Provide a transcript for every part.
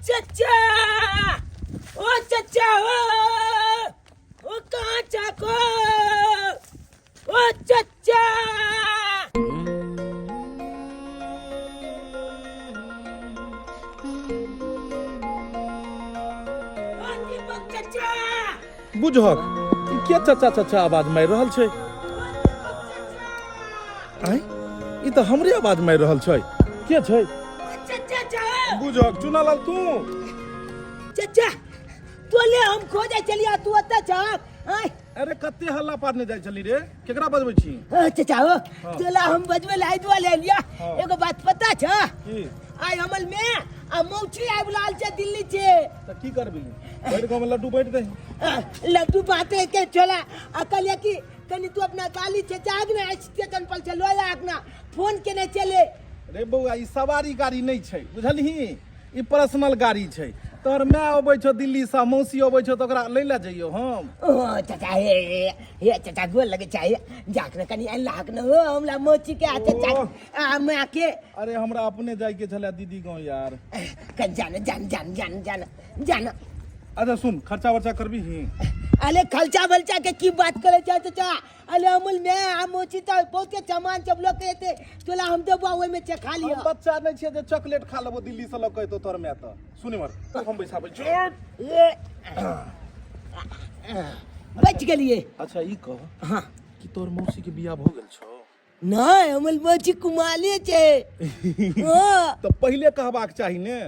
चचा, ओ चचा, ओ ओ कहाँ चाको, ओ चचा। ओ दीपक चचा। बुझहक ई के चचा चचा आवाज मारि रहल छै? आँय, ई तऽ हमरे आवाज मारि रहल छै। के छै? बुझहक चुनालाल तू। चचा तोले हम खोजे चलिया, तू ओतऽ छह? आँय। अरे कते हल्ला पारने जाइ छली रे, केकरा बजबै छी? ओ चचा हो, तोला हम बजबै ला दुआ ले लिया। एगो बात पता छ? की? आइ हमल में आ मौची आबि लाल छै दिल्ली छै। तऽ की करबी, भरि गाँवमे लड्डू बाँटि दही? लड्डू बांटे के छोला आ कहलिए कि कनी तू अपना गाली छै जाग ने, स्टेशन पर छै लोया अपना फोन केने चले। रे बौआ, ई सवारी गाड़ी नहि छै बुझलही, ई पर्सनल गाड़ी छै। तोहर माय अबै छौ दिल्ली से, मौसी अबै छौ, तऽ ओकरा लै लए जइयौ हम? ओ चाचा, हे हे हे चाचा, गोर लगे चाहिए, जाक ने कनी अनलाहक ने हो हमरा मौसी के आ चाचा आ माय के। अरे हमरा अपने जाय के छलै दीदी गाँव यार। कन जान जान जान जान जान जान। अच्छा सुन, खर्चा वर्चा करबी ही? अरे खर्चा बर्चा के की बात करे छै चाचा? अरे अमूल में आ मोची त बहुते सामान सब लोग के एते तोला हम देबो, ओइ में छै खा लियो। हम बच्चा नहीं छियै जे चॉकलेट खा लेबो दिल्ली से लऽ के एतौ तोहर माय। तऽ सुन इमहर, हम बैसाबै छियौ। ए बच गेलिए। अच्छा ई कह। हाँ। कि तोहर मौसी के बियाह भऽ गेल छौ? नहीं, अमूल मोची कुमाले छै। हाँ। तऽ पहिले कहबाक चाही ने।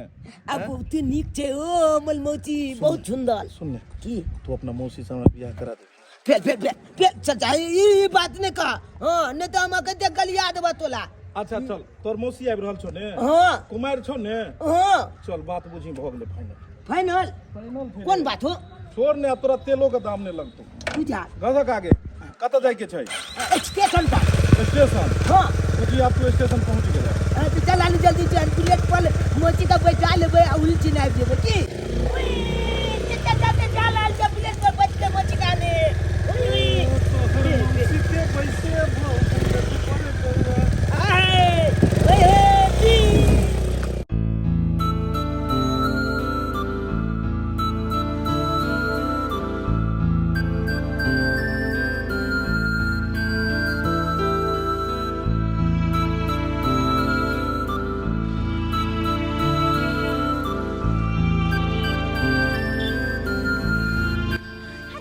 आ बहुते नीक छै ओ अमूल मोची, बहुत सुंदर। सुन ने। की? तू अपना मौसी से हमरा बियाह करा देबी? फेर फेर फेर फेर चाचा, ई बात नहीं कह, हाँ, नहीं तो हम अखन देख गलिया देबा तोला। अच्छा चल, तोर मौसी आबि रहल छौ ने? हाँ। कुमारि छौ ने? हाँ। चल बात बुझी, भऽ गेलै फाइनल। फाइनल? फाइनल। कोन बात हो? छोड़ ने, आब तोरा तेलो के दाम नहीं लगतौ। बुझा। घसक आगे, कतऽ जाय के छै? स्टेशन पर। स्टेशन? हाँ। बुझी आब तू स्टेशन पहुंच गेलै। हाँ, तो चल आलू जल्दी चल, बुलेट पर मोची का बैठा लेबै आ उल चिन्ह आबि जेबै की। उई, चचा जाते जा लाल के बुलेट पर बैठ के मोची का ने। उई, उई। तोहर मौसी के बैसे भौ बुलेट पर बौआ। आए, ओए हे, की।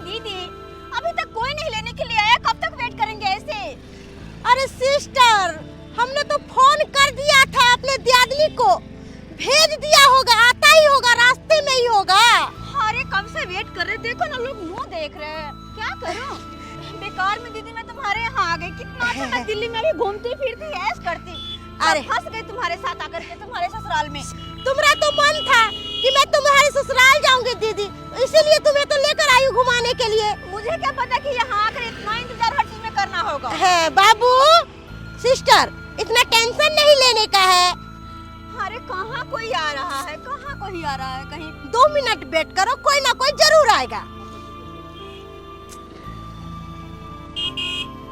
दीदी अभी तक कोई नहीं लेने के लिए आया, कब तक वेट करेंगे ऐसे? अरे सिस्टर, हमने तो फोन कर दिया था अपने दियादनी को, भेज दिया होगा, आता ही होगा, रास्ते में ही होगा। अरे कब से वेट कर रहे, देखो ना लोग मुंह देख रहे हैं, क्या करूं? बेकार में दीदी मैं तुम्हारे यहाँ आ गई, कितना अच्छा मैं दिल्ली में भी घूमती फिरती ऐश करती, अरे। फंस गई तुम्हारे साथ आकर के तुम्हारे ससुराल में। तुम्हारा तो मन था कि मैं तुम्हारे ससुराल जाऊंगी दीदी, इसीलिए तुम्हें तो लेकर आई हूँ घुमाने के लिए। मुझे क्या पता कि यहाँ आकर इतना इंतजार हर चीज में करना होगा। है बाबू, सिस्टर इतना टेंशन नहीं लेने का है। अरे कहाँ कोई आ रहा है, कहाँ कोई आ रहा है, कहीं 2 मिनट वेट करो, कोई ना कोई जरूर आएगा।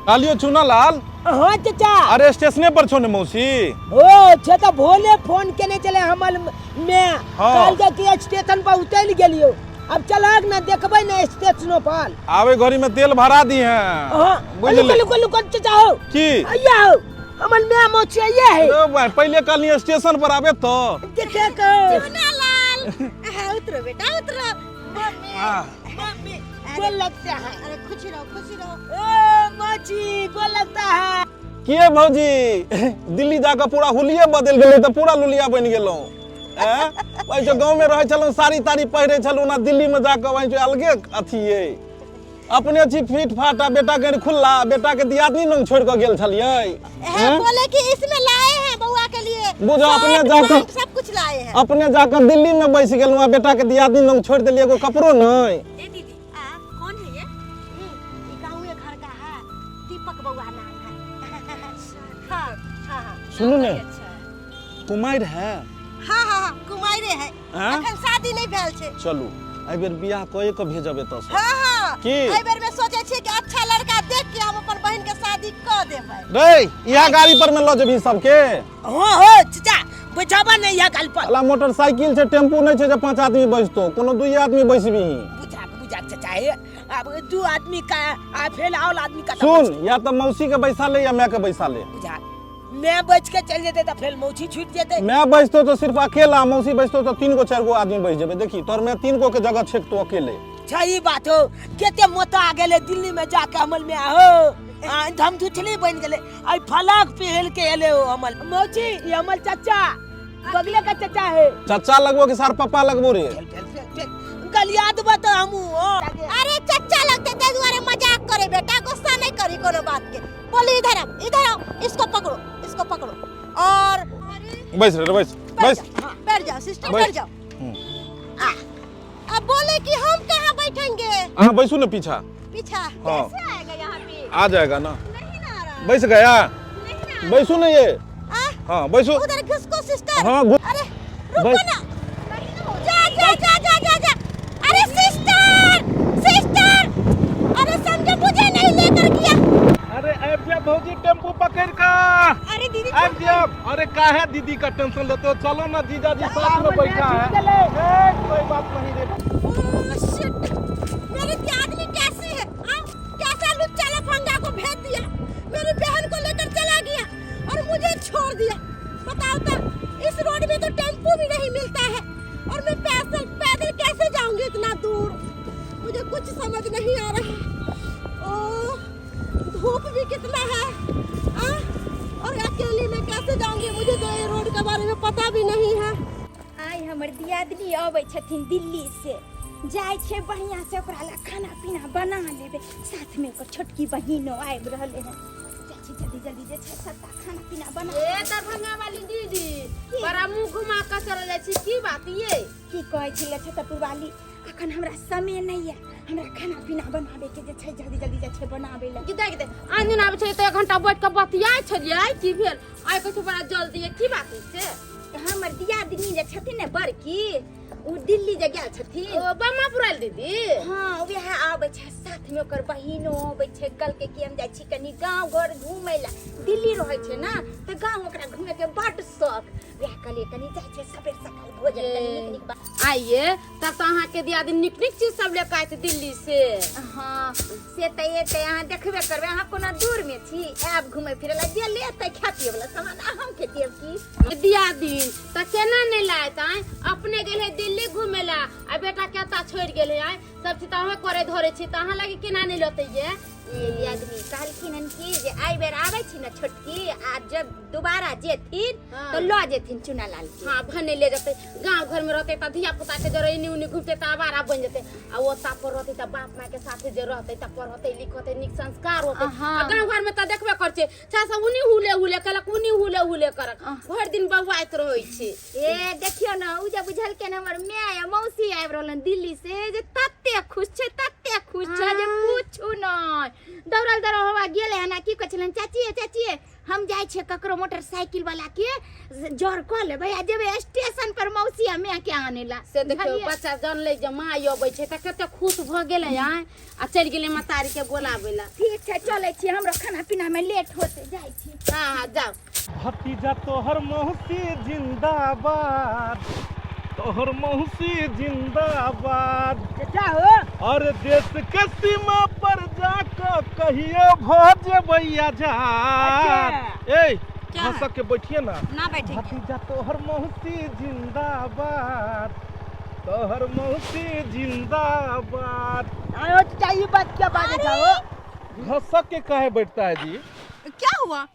कालियो चुना लाल। हाँ चाचा। अरे स्टेशने पर छो ने मौसी? ओ छे तो भोले फोन केने चले हमल में। हाँ। कहल के कि स्टेशन पर उतर गेलियो, अब चलक ना देखबै ना स्टेशनो पर। आवे घड़ी में तेल भरा दी है। हाँ। बुझली? रुको, रुको, रुको, चाचा हो। की? आइया हो, हमल में मौसी आइया है। अरे भाई, पहले कहली स्टेशन पर आवे तो। देखे को। चुना लाल। हाँ, उतरो बेटा उतरो। मम्मी, हाँ। मम्मी, गोल लगता है। अरे खुशी रहो, खुशी रहो। ओ मौसी, गोल लगता है। किए भौजी, दिल्ली जाकर पूरा हुलिये बदल गेलै तऽ पूरा लुलिया बनि गेलहुँ। ऐं? वही जो गाँव में रहै छलहुँ साड़ी ताड़ी पहिरै छलहुँ ना, दिल्ली में जाकर वही जो अलगे अथी ये। अपने छी फिट फाट आ बेटा के खुल्ला, बेटा के दियादनी लंग छोड़ के गेल छलियै। है, ऐं? बोले कि इसमें लाए हैं बउआ के लिए। बुझो अपने शर्ट, जाकर पैंट सब कुछ लाए हैं। अपने जाकर दिल्ली में बैस गेलहुँ आ बेटा के दियादनी लंग छोड़ देलियै, एगो कपड़ो नहीं। ए दीदी, कौन है ये? ये गाँव के घर का है, दीपक बउआ नाम है। हाँ, हाँ, हाँ। सुनू ने, अच्छा है। कुमारि है? हाँ, हाँ, हाँ, कुमारे है। हाँ? अखन शादी नहीं भेल छै। चलू एहि बेर बियाह कए के भेजब एतऽ से। हाँ, हाँ। की? एहि बेर में सोचे छियै कि अच्छा लड़का देख के हम अपन बहिन के शादी क देबै। रे, इएह गाड़ी पर में लऽ जेबही सबके? हाँ, हाँ, चाचा, बैठाबा नहीं है गाल पर। अला मोटरसाइकिल छै, टेम्पू नहि छै जे 5 आदमी बैसतो, कोनो 2 आदमी बैसबीही। बुझा बुझा चचा हे, अब 2 आदमी का आ फेल और आदमी का। सुन, या तऽ मौसी के बैसा ले या माय के बैसा ले। बुझा मैं बच के चल जेते त फेल मौसी छूट जेते। मैं बैसतो तो सिर्फ अकेला, मौसी बैसतो तो 3 गो 4 गो आदमी बैस जेबे। देखी तोर में 3 गो के जगह छेक तो अकेले। सही बात हो, केते मोटा आ गेले दिल्ली में जाके अमल में आहो हम धुथली बन गेले। आई फलाक पहल के एले हो अमल मौसी। ये अमल चाचा बगले का चाचा है। चाचा लगबो कि सार पप्पा लगबो रे? फेल फेल फेल फेल गलियाद बता हमू हो। अरे चचा लगते ते दुआरे मजाक करे बेटा, गुस्सा नहीं करी कोनो बात के। बोली इधर आओ, इधर आओ, इसको पकड़ो, इसको पकड़ो और बैस रे, बैस बैस, बैठ जाओ सिस्टर, बैठ जाओ। अब बोले कि हम कहाँ बैठेंगे? हाँ बैसू ना पीछा। पीछा? हाँ। कैसे आएगा यहाँ पे? आ जाएगा ना। नहीं ना आ रहा। बैस गया? नहीं ना। बैसू ना ये। हाँ बैसू। उधर घुसको सिस्टर। हाँ अरे रुको ना। जा जा जा जा जा जा। अरे सिस्टर, सिस्टर, अरे समझो मुझे नहीं लेकर गया। अरे आबि जा भौजी टेम्पू पकड़ का। अरे दीदी आबि जा। अरे काहे दीदी का टेंशन लेते हो, चलो ना जीजा जी साथ में बैठा है। ए, कोई बात नहीं रे। ओह शिट, मेरी आदमी कैसी है? आ? कैसा लुच्चा लफंगा को भेज दिया, मेरी बहन को लेकर चला गया और मुझे छोड़ दिया। बताओ तो, इस रोड में तो टेम्पू भी नहीं मिलता है और मैं पैदल पैदल कैसे जाऊंगी इतना दूर? मुझे कुछ समझ नहीं आ रहा है। ओह धूप भी कितना है आ? और अकेली मैं कैसे जाऊंगी, मुझे तो ये रोड के बारे में पता भी नहीं है। आइ हमर दियादनी अबै छथिन दिल्ली से, जाइ छै बढ़िया से ओकरा ला खाना पीना बना लेबै, साथ में ओकर छोटकी बहिनो आबि रहलै हन। जाइ छी जल्दी जल्दी जे छै सबटा खाना पीना बना। ए दरभंगा वाली दीदी, बड़ा मुंह घुमा के चल जाइ छी, की बात ये? की कहै छी लछतपुर वाली, अखन हमरा समय नहीं है, हमरा खाना पीना बनाबे के जे छै जल्दी जल्दी जे छै बनाबे ला। की देख दे आन दिन आबै छै तऽ 1 घंटा बैठ के बतियाइ छलियै, की भेल आइ कहै छै बड़ा जल्दी है, की बात है से? हमर दियादनी जे छथिन ने बड़की, उ दिल्ली जे गेल छथिन। ओ बम्मा पुराल दीदी? हाँ वएह आबै छै, साथ में ओकर बहिनो अबै छै। कल के कि हम जाइ छी कनी गाँव घर घूमै ला, दिल्ली रहै छै ना तऽ गाँव ओकरा घूमे के बड शौक, वएह कहलियै कनी जाइ छै सबेर सकाल भोजन कनी नीक नीक आइए तब तऽ अहाँके दियादनी नीक नीक चीज सब लेके आयत दिल्ली से। हाँ से तऽ एतै, अहाँ देखबे करबै, अहाँ कोनो दूर में छी, आयब घूमै फिरै ला, जे लेतै खाय पियै वाला सामान हम खेतियै की? दियादनी तऽ केना नहि लायत आय, अपने गेल है दिल्ली घूमे ला आ बेटा के एतऽ छोड़ि गेल है, आय सब चीज तऽ अहाँ करे धरे छी, तऽ अहाँ लागी केना नहि लौतै ये? ये दियादनी कहलखिन हन कि जे एहि बेर आबै छी ने छोटकी, आ जब दोबारा जेथिन हाँ। तऽ लऽ जेथिन चुनालाल के। हाँ भने ले जेतै, गाँव घर में रहतै तऽ धिया पुता के जरे एनी ओनी घुमतै तऽ आवारा बनि जेतै, आ ओता पर रहतै तऽ बाप माय के साथे जे रहतै तऽ पढ़तै लिखतै, नीक संस्कार होतै। हाँ। आ गाँव घर में तऽ देखबे करै छै, चाहे सब उनी हुले हुले केलक, उनी हुले हुले करक, भरि दिन बौआइत रहै छै। ए देखियौ ने, उ जे बुझलखिन हमर माय आ मौसी आबि रहलन दिल्ली से, जे तते खुश छै, तते खुश छै जे पूछू नहि। दौड़ल दौड़ल हवा गेलै हन आ की कहै छलनि, चाची चाची हम जाइ छियै ककरो मोटरसाइकिल वाला के जर कऽ लेबै आ जेबै स्टेशन पर मौसी आ माय के आनै ला। से देखियौ बुझलियै? बच्चा जानलै जे माय अबै छै तऽ कते खुश भऽ गेलै आय आ चलि गेलै महतारी के बोलाबै ला। ठीक छै चलै छी, हमरो खाना पीना में लेट होतै, जाइ छी। हाँ हाँ जाउ। भतीजा तोहर मौसी जिंदाबाद, तोहर मौसी जिंदाबाद। चाचा हो। और देश के सीमा पर जाकर कहियो भऽ जेबै आजाद। ए हंस के बैठिए ना। ना बैठेंगे। भतीजा तोहर मौसी जिंदाबाद, तोहर मौसी जिंदाबाद। आयो चाचा ये बात क्या बात है जाओ? घसक के काहे बैठता है जी? क्या हुआ?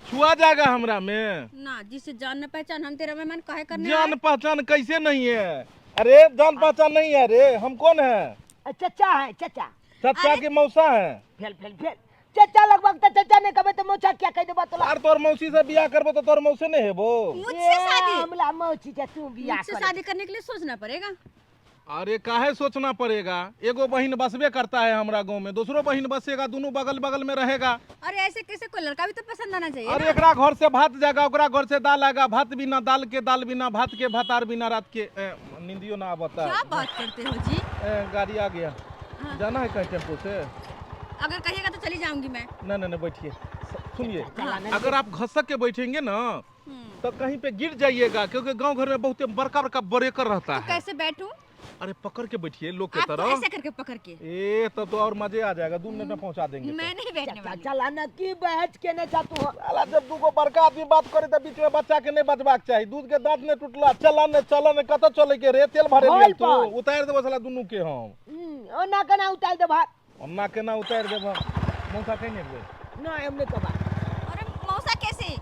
छुआ जाएगा हमरा में ना, जिसे जान न पहचान हम तेरा मेहमान काहे करने जान आए? पहचान कैसे नहीं है? अरे जान पहचान नहीं है रे, हम कौन है? चचा है, चचा। चचा के मौसा है। फेल फेल फेल चचा लगभग तो चचा ने कहे तो मौसा क्या कह देबा तोला? यार तोर मौसी से बियाह करबो तो तोर मौसे नहीं हेबो। मुझसे शादी? हमला मौसी से तू बियाह मुझसे कर। शादी करने के लिए सोचना पड़ेगा। अरे काहे सोचना पड़ेगा, एगो बहन बसबे करता है हमरा गांव में, दूसरो बहन बसेगा, दोनों बगल बगल में रहेगा। अरे ऐसे कैसे, कोई लड़का भी तो पसंद आना चाहिए। अरे एकरा घर से भात जाएगा, ओकरा घर से दाल आएगा, भात बिना दाल के, दाल बिना भात के, भातार बिना रात के। नींदियो ना आवता। क्या बात करते हो जी? गाड़ी आ गया। हाँ। जाना है कहीं टेम्पो से? अगर कहिएगा तो चली जाऊंगी मैं। ना ना ना बैठिए, सुनिए, अगर आप घसक के बैठेंगे ना तो कहीं पे गिर जाइएगा, क्योंकि गांव घर में बहुत बड़का बड़का ब्रेकर रहता तो है। कैसे बैठूं? अरे पकड़ के बैठिए लोग के आपको तरह। ऐसे करके पकड़ के। ए तब तो और मजे आ जाएगा, 2 मिनट में पहुंचा देंगे। मैं नहीं बैठने चचा वाली। चला ना की बैठ के नहीं चाहतू हो। साला जब दूगो बड़का आदमी बात करे त बीच में बच्चा के नहीं बचबाक चाही। दूध के दांत नहीं टूटला, चला ने चला ने कत चले के रे, तेल भरे होल लियल तू। पर। उतार देबो साला दुनू के हम। ओना केना उतार देबा? ओना केना उतार देबो? मौसा कहीं नहीं गेल। ना हमने कबा। अरे मौसा कैसे?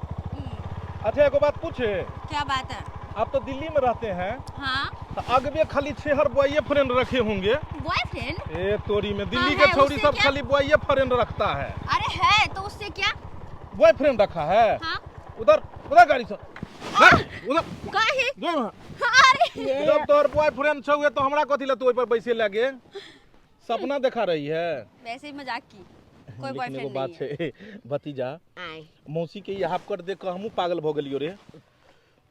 अच्छा एगो बात पूछे। क्या बात है? आप तो दिल्ली में रहते हैं। हाँ। तो अगबे खाली छेहर बॉय फ्रेंड रखे होंगे। बॉयफ्रेंड? ए तोरी में दिल्ली हाँ, के है, छौरी उससे सब क्या? खाली बॉय फ्रेंड रखता है। अरे है तो उससे क्या? बॉयफ्रेंड रखा है। हाँ। उधर उधर गाड़ी से उधर काहे? जो वहाँ। अरे जब तोहर बॉयफ्रेंड छौ तो हमरा कथी ला तू ओइ पर बैसे लगे? सपना देखा रही है। वैसे ही मजाक की, कोई लेकिन एगो बॉयफ्रेंड बात नहीं है। छै भतीजा, आय मौसी के यहाँ कर देख के हमहूँ पागल भ गेलियो रे।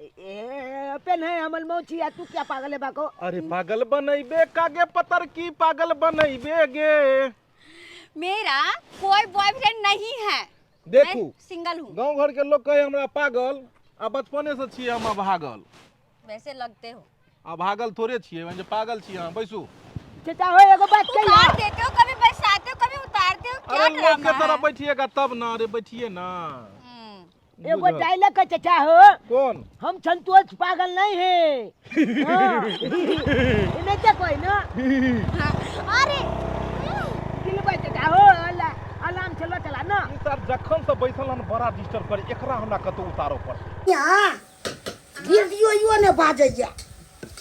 ए पेन है हमर मौसी, आ तू क्या पागल है बाको? अरे पागल बनैबे कागे पतर की पागल बनैबे गे। मेरा कोई बॉयफ्रेंड नहीं है। देखू मैं सिंगल हूँ। गांव घर के लोग कहे हमरा पागल, आ बचपने से छियै हम अभागल। वैसे लगते हो। अभागल थोड़े छियै, माने पागल छियै हम। बैसू चाचा हो एगो बात कहियो। उतार देते हो, कभी बैसाते हो, कभी उतारते हो, क्या अरे लोग के ड्रामा तरह है? बैठिएगा तब ना। अरे बैठिए ना। एगो बुझल। डायलॉग है चाचा हो। कौन? हम संतोष पागल नहीं है। हाँ। इन्हें क्या कोई ना? हाँ। अरे दिल भाई चाचा हो, अला अलार्म चलो चला ना। ई सर जखन से बैसल हन बड़ा डिस्टर्ब करे, एकरा हमरा कतौ उतारो पर। यहाँ रेडियो यो ने बाजैया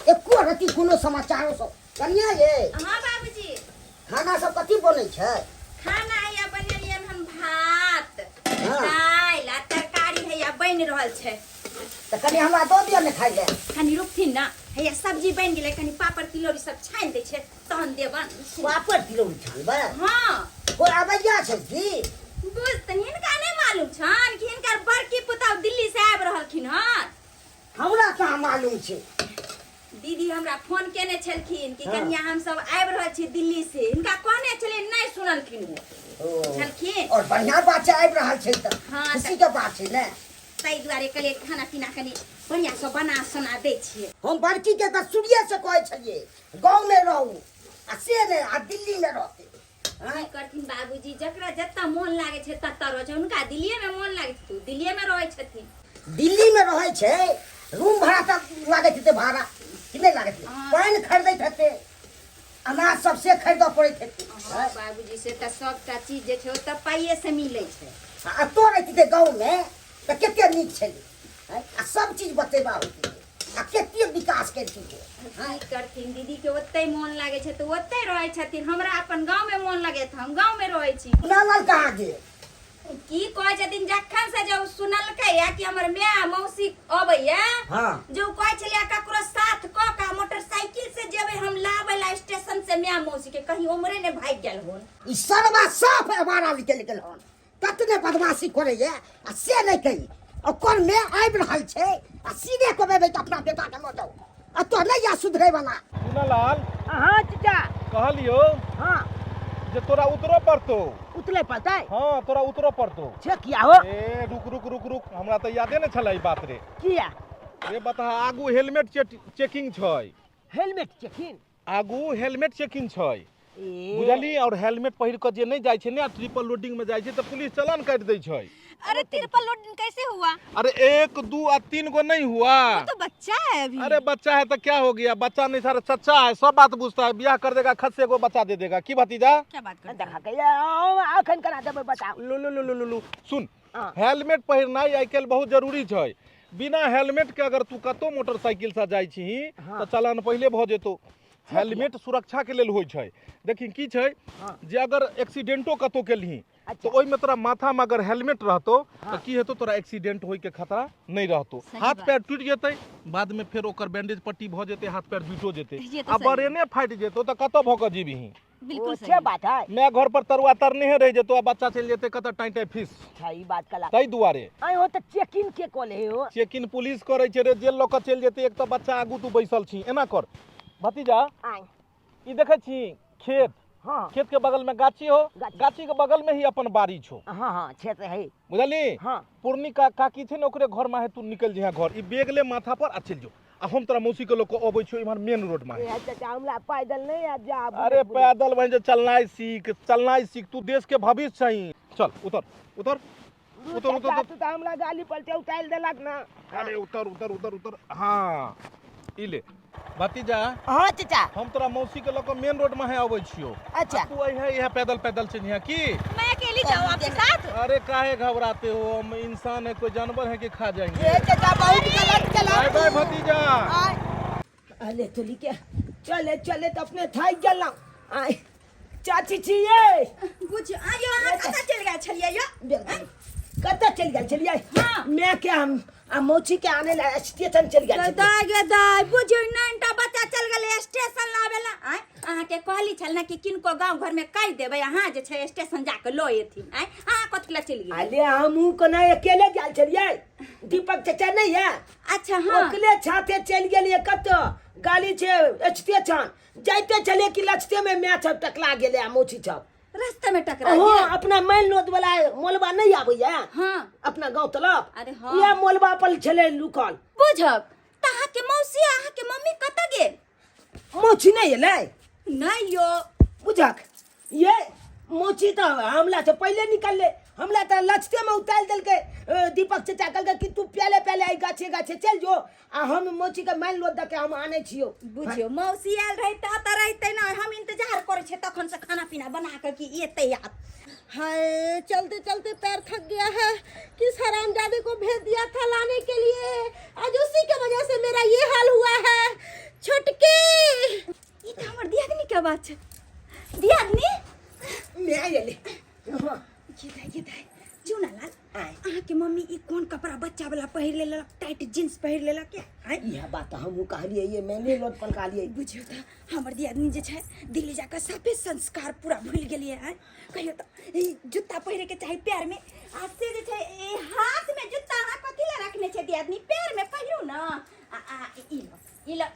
एको रति कोनो समाचारो सब। कन्या ये। हाँ बाबूजी। खाना सब कथी बनै छै? खाना हैया बनेलियन हम भात, हाँ। दालि आ तरकारी हैया बनि रहल छै। तऽ कनि हमरा दऽ दिअ ने खाइ लए। कनि रुकथिन ना, हैया सब्जी बनि गेलै, कनि पापड़ तिलौरी सब छानि दै छै तहन देबन। पापड़ तिलौरी छानबै? हाँ। कोइ अबैया छै की? बुझ तऽ हिनका नहि मालूम छनि कि हिनकर बड़की पुतहु दिल्ली से आबि रहलखिन हन। हमरा कहाँ मालूम छै? दीदी हमरा फोन केने छलखिन कि हाँ। कनिया हम सब आबि रहल छी दिल्ली से। हिनका कहने छलियै नहि सुनलखिन ओ। ओ। छलखिन। और बढ़िया बात छै, आबि रहल छै तऽ हाँ, खुशी के बात छै ने। ताहि दुआरे कहलियै खाना पीना कनि बढ़िया से बना सोना दै छियै। हम बड़की के तऽ शुरुए से कहै छलियै गाँव में रहू, आ से नहि, आ दिल्ली में रहते। की करथिन बाबूजी, जकरा जतऽ मोन लागै छै ततऽ रहै छै। हुनका दिल्लीए में मोन लागै छै तऽ ओ दिल्लीए में रहै छथिन। दिल्ली में रहै छै, रूम भाड़ा तऽ लागैत हेतै भाड़ा कि नहि लागैत हेतै? हाँ। पानि खरीदैत हेतै, अनाज सब से खरीदऽ पड़ैत हेतै। हाँ बाबूजी, से तऽ सबटा चीज जे छै ओ तऽ पाइए से मिलै छै। आ एतऽ रहितै गाँव में तऽ कते नीक छलै, आ सब चीज बतेबा होइत हेतै, आ कते विकास केलखिन। की करथिन, दीदी के ओतै मोन लागै छै तऽ ओतै रहै छथिन। हमरा अपन गाँव में मोन लगै तऽ हम गाँव में रहै छी। सुनालाल कहाँ गेल? की कहै छथिन, जखन से जब सुनलकै या कि हमर माय मौसी अबैया, हाँ। जे ओ कहै छलै ककरो साथ कऽ के मोटरसाइकिल से जेबै हम लाबै ला स्टेशन से माय मौसी के, कहीं उमरे ने भागि गेल होन। ई सरवा साफ अबारा निकलि गेल हन, ततने बदमाशी करैया आ से नहि कही। ओकर माय आबि रहल छै आ सीधे कहबै तऽ अपना बेटा के लऽ जाउ, एतऽ नहि या सुधरै वाला। सुनालाल। हाँ चाचा। कहलियो। हाँ। जे तोरा उतरो पड़तो। उतरे पड़तै? हाँ तोरा उतरो पड़तो। छे किया हो? ए रुक रुक रुक रुक, हमरा तऽ यादे नहि छलै ई बात रे। किया? रे बता, आगू हेलमेट चेकिंग छै। Helmet checking? आगू हेलमेट चेकिंग छै। ए। बुझली? और हेलमेट पहिर कऽ जे नहि जाइ छै ने, ट्रिपल लोडिंग में जाइ छै तऽ पुलिस चलान काटि दै छै। अरे ट्रिपल लोडिंग कैसे हुआ? अरे 1 2 आ 3 गो नहीं हुआ। वो तो बच्चा है अभी। अरे बच्चा है तो क्या हो गया, बच्चा नहीं सारा चच्चा है, सब बात बुझता है। ब्याह कर देगा खस्से को बच्चा दे देगा। की भतीजा क्या बात कर देखा के अखन करा देबै बताओ। लू लू लू लू लू, लू। सुन, हाँ। हेलमेट पहिरनाइ आइ काल्हि बहुत जरूरी छै। बिना हेलमेट के अगर तू कतौ मोटरसाइकिल से जाइ छही हाँ। तऽ चलान पहिले भऽ जेतौ। हेलमेट सुरक्षा के लेल होइ छै। देखी की छै हाँ। जे अगर एक्सीडेंटो कतौ केलही अच्छा। तऽ ओहिमे तोरा माथामे अगर हेलमेट रहतौ तऽ हाँ। की हेतौ, तोरा एक्सीडेंट होइके खतरा नहि रहतौ। सही हाथ बात। पैर टूटि जेतै, बादमे फेर ओकर बैंडेज पट्टी भऽ जेतै, हाथ पैर जुटो जेतै। ये तो आ सही है। बरेने फाटि जेतौ तऽ कतऽ भऽ कऽ जीबही? बिल्कुल ओ सही। से बात है। माय घर पर तरुआ तरनेहे रहि जेतौ आ बच्चा चलि जेतै कतऽ टाँइ टाँइ फीस। अच्छा ई बात कला। ताहि दुआरे। आइ हो तऽ चेकिंग के कऽ ले हो? चेकिंग पुलिस करै छै रे, जेल लऽ कऽ चलि जेतै। एक तऽ बच्चा आगू तू बैसल छी, एना कर भतीजा। आइ ई देखै छी खेत? हाँ। खेत के बगल में गाछी हो। गाछी। गाछी के बगल में ही अपन बाड़ी छो। हाँ हाँ छे तऽ है। बुझली? हाँ। पूर्णी का काकी छै ने, ओकरे घर में है, तू निकल जइहा घर, ई बैग ले माथा पर आ चलि जो, आ हम तोरा मौसी के लोग के अबै छियो इम्हर मेन रोड में। ए चाचा, हमरा पैदल नहीं आ जा। अरे पैदल बहन जे चलनाइ सीख, चलनाइ सीख, तू देश के भविष्य छही। चल उतर उतर उतर उतर उतर। तू तऽ हमरा गाली पर से उतारि देलक ना। अरे उतर उतर उतर उतर। हाँ ई ले भतीजा। हाँ चाचा। हम तोरा मौसी के लऽ कऽ मेन रोड में है अबै छियो। अच्छा। तू अइहे इहे पैदल पैदल चलिहे की? मैं अकेली जाऊँ आपके साथ? अरे काहे घबराते हो, हम इंसान है, कोई जानवर है कि खा जाएंगे? ए चाचा बहुत गलत चला। बाय बाय भतीजा। आय। अरे चली के चले चले तो अपने थाक गेलहुँ। आय चाची छियै। बुझ आयो, अहाँ कतऽ चलि गेल छलियै यो? कतऽ चलि गेल छलियै? हाँ। मैं के हम आ मौसी के आने ला स्टेशन चलि गेल छलियै। दाय गे दाय, बुझियौ नानटा बच्चा चल गेलै स्टेशन लाबे ला। आय अहाँके कहली छल ने कि किनको गाँव घर में कहि देबै, अहाँ जे छै स्टेशन जाके लऽ एथिन। आय अहाँ कथी लए चलि गेलियै? अरे हमहूँ कोना अकेले गेल छलियै, दीपक चाचा नहीं है? अच्छा हाँ। ओकले छाते चलि गेलियै कतऽ गाली छै स्टेशन, जाइते छलियै कि लचते में मैच सब टकला गेलै आ मौसी सब रास्ता में टकरा हाँ, गेल। अपना मेन रोड वाला मोलबा नहीं आबैया? हाँ। अपना गांव तलब। अरे हाँ। इएह मोलबा पर छलै लुकल। बुझक तऽ अहाँके मौसी आ अहाँके मम्मी कतऽ गेल? मौसी नहीं एलै? नहि यो। बुझक ये मौसी तऽ हमला से पहिले निकलले, हमला तऽ लचते में उतारि देलकै। दीपक चाचा कहलकै कि तू पहले पहले आई गाछे गाछे चल जो, आ हम मौसी के मान लो दके हम आनै छियो। बुझियो मौसी आयल रही तऽ तऽ रहितै ना, हम इंतजार करै छियै तखन से खाना पीना बना के कि एतै आब। हाय चलते चलते पैर थक गया है, किस हरामजादे को भेज दिया था लाने के लिए, आज उसी के वजह से मेरा ये हाल हुआ है। छुटकी ई तऽ हमर दियादनी के बात छै। दियादनी मैं एले। हाँ। ये दाइ, ये दाइ, चुना लाल, अहाँके मम्मी ई कोन कपड़ा बच्चा वाला पहिर लेलक, टाइट जींस पहिर लेलक या? आँय? इएह बात हमहूँ कहलियै, ये मैंने लोट पर कहलियै। बुझियौ तऽ हमर दियादनी जे छै दिल्ली जाकऽ साफे संस्कार पूरा भूलि गेलियै। आँय कहियौ तऽ ई जूता पहिरैके चाही पैरमे, आ से जे छै ई हाथमे जूता अहाँ कथी लए रखने छै दियादनी, पैरमे पहिरू ने। आ आ ई लो, ई लो।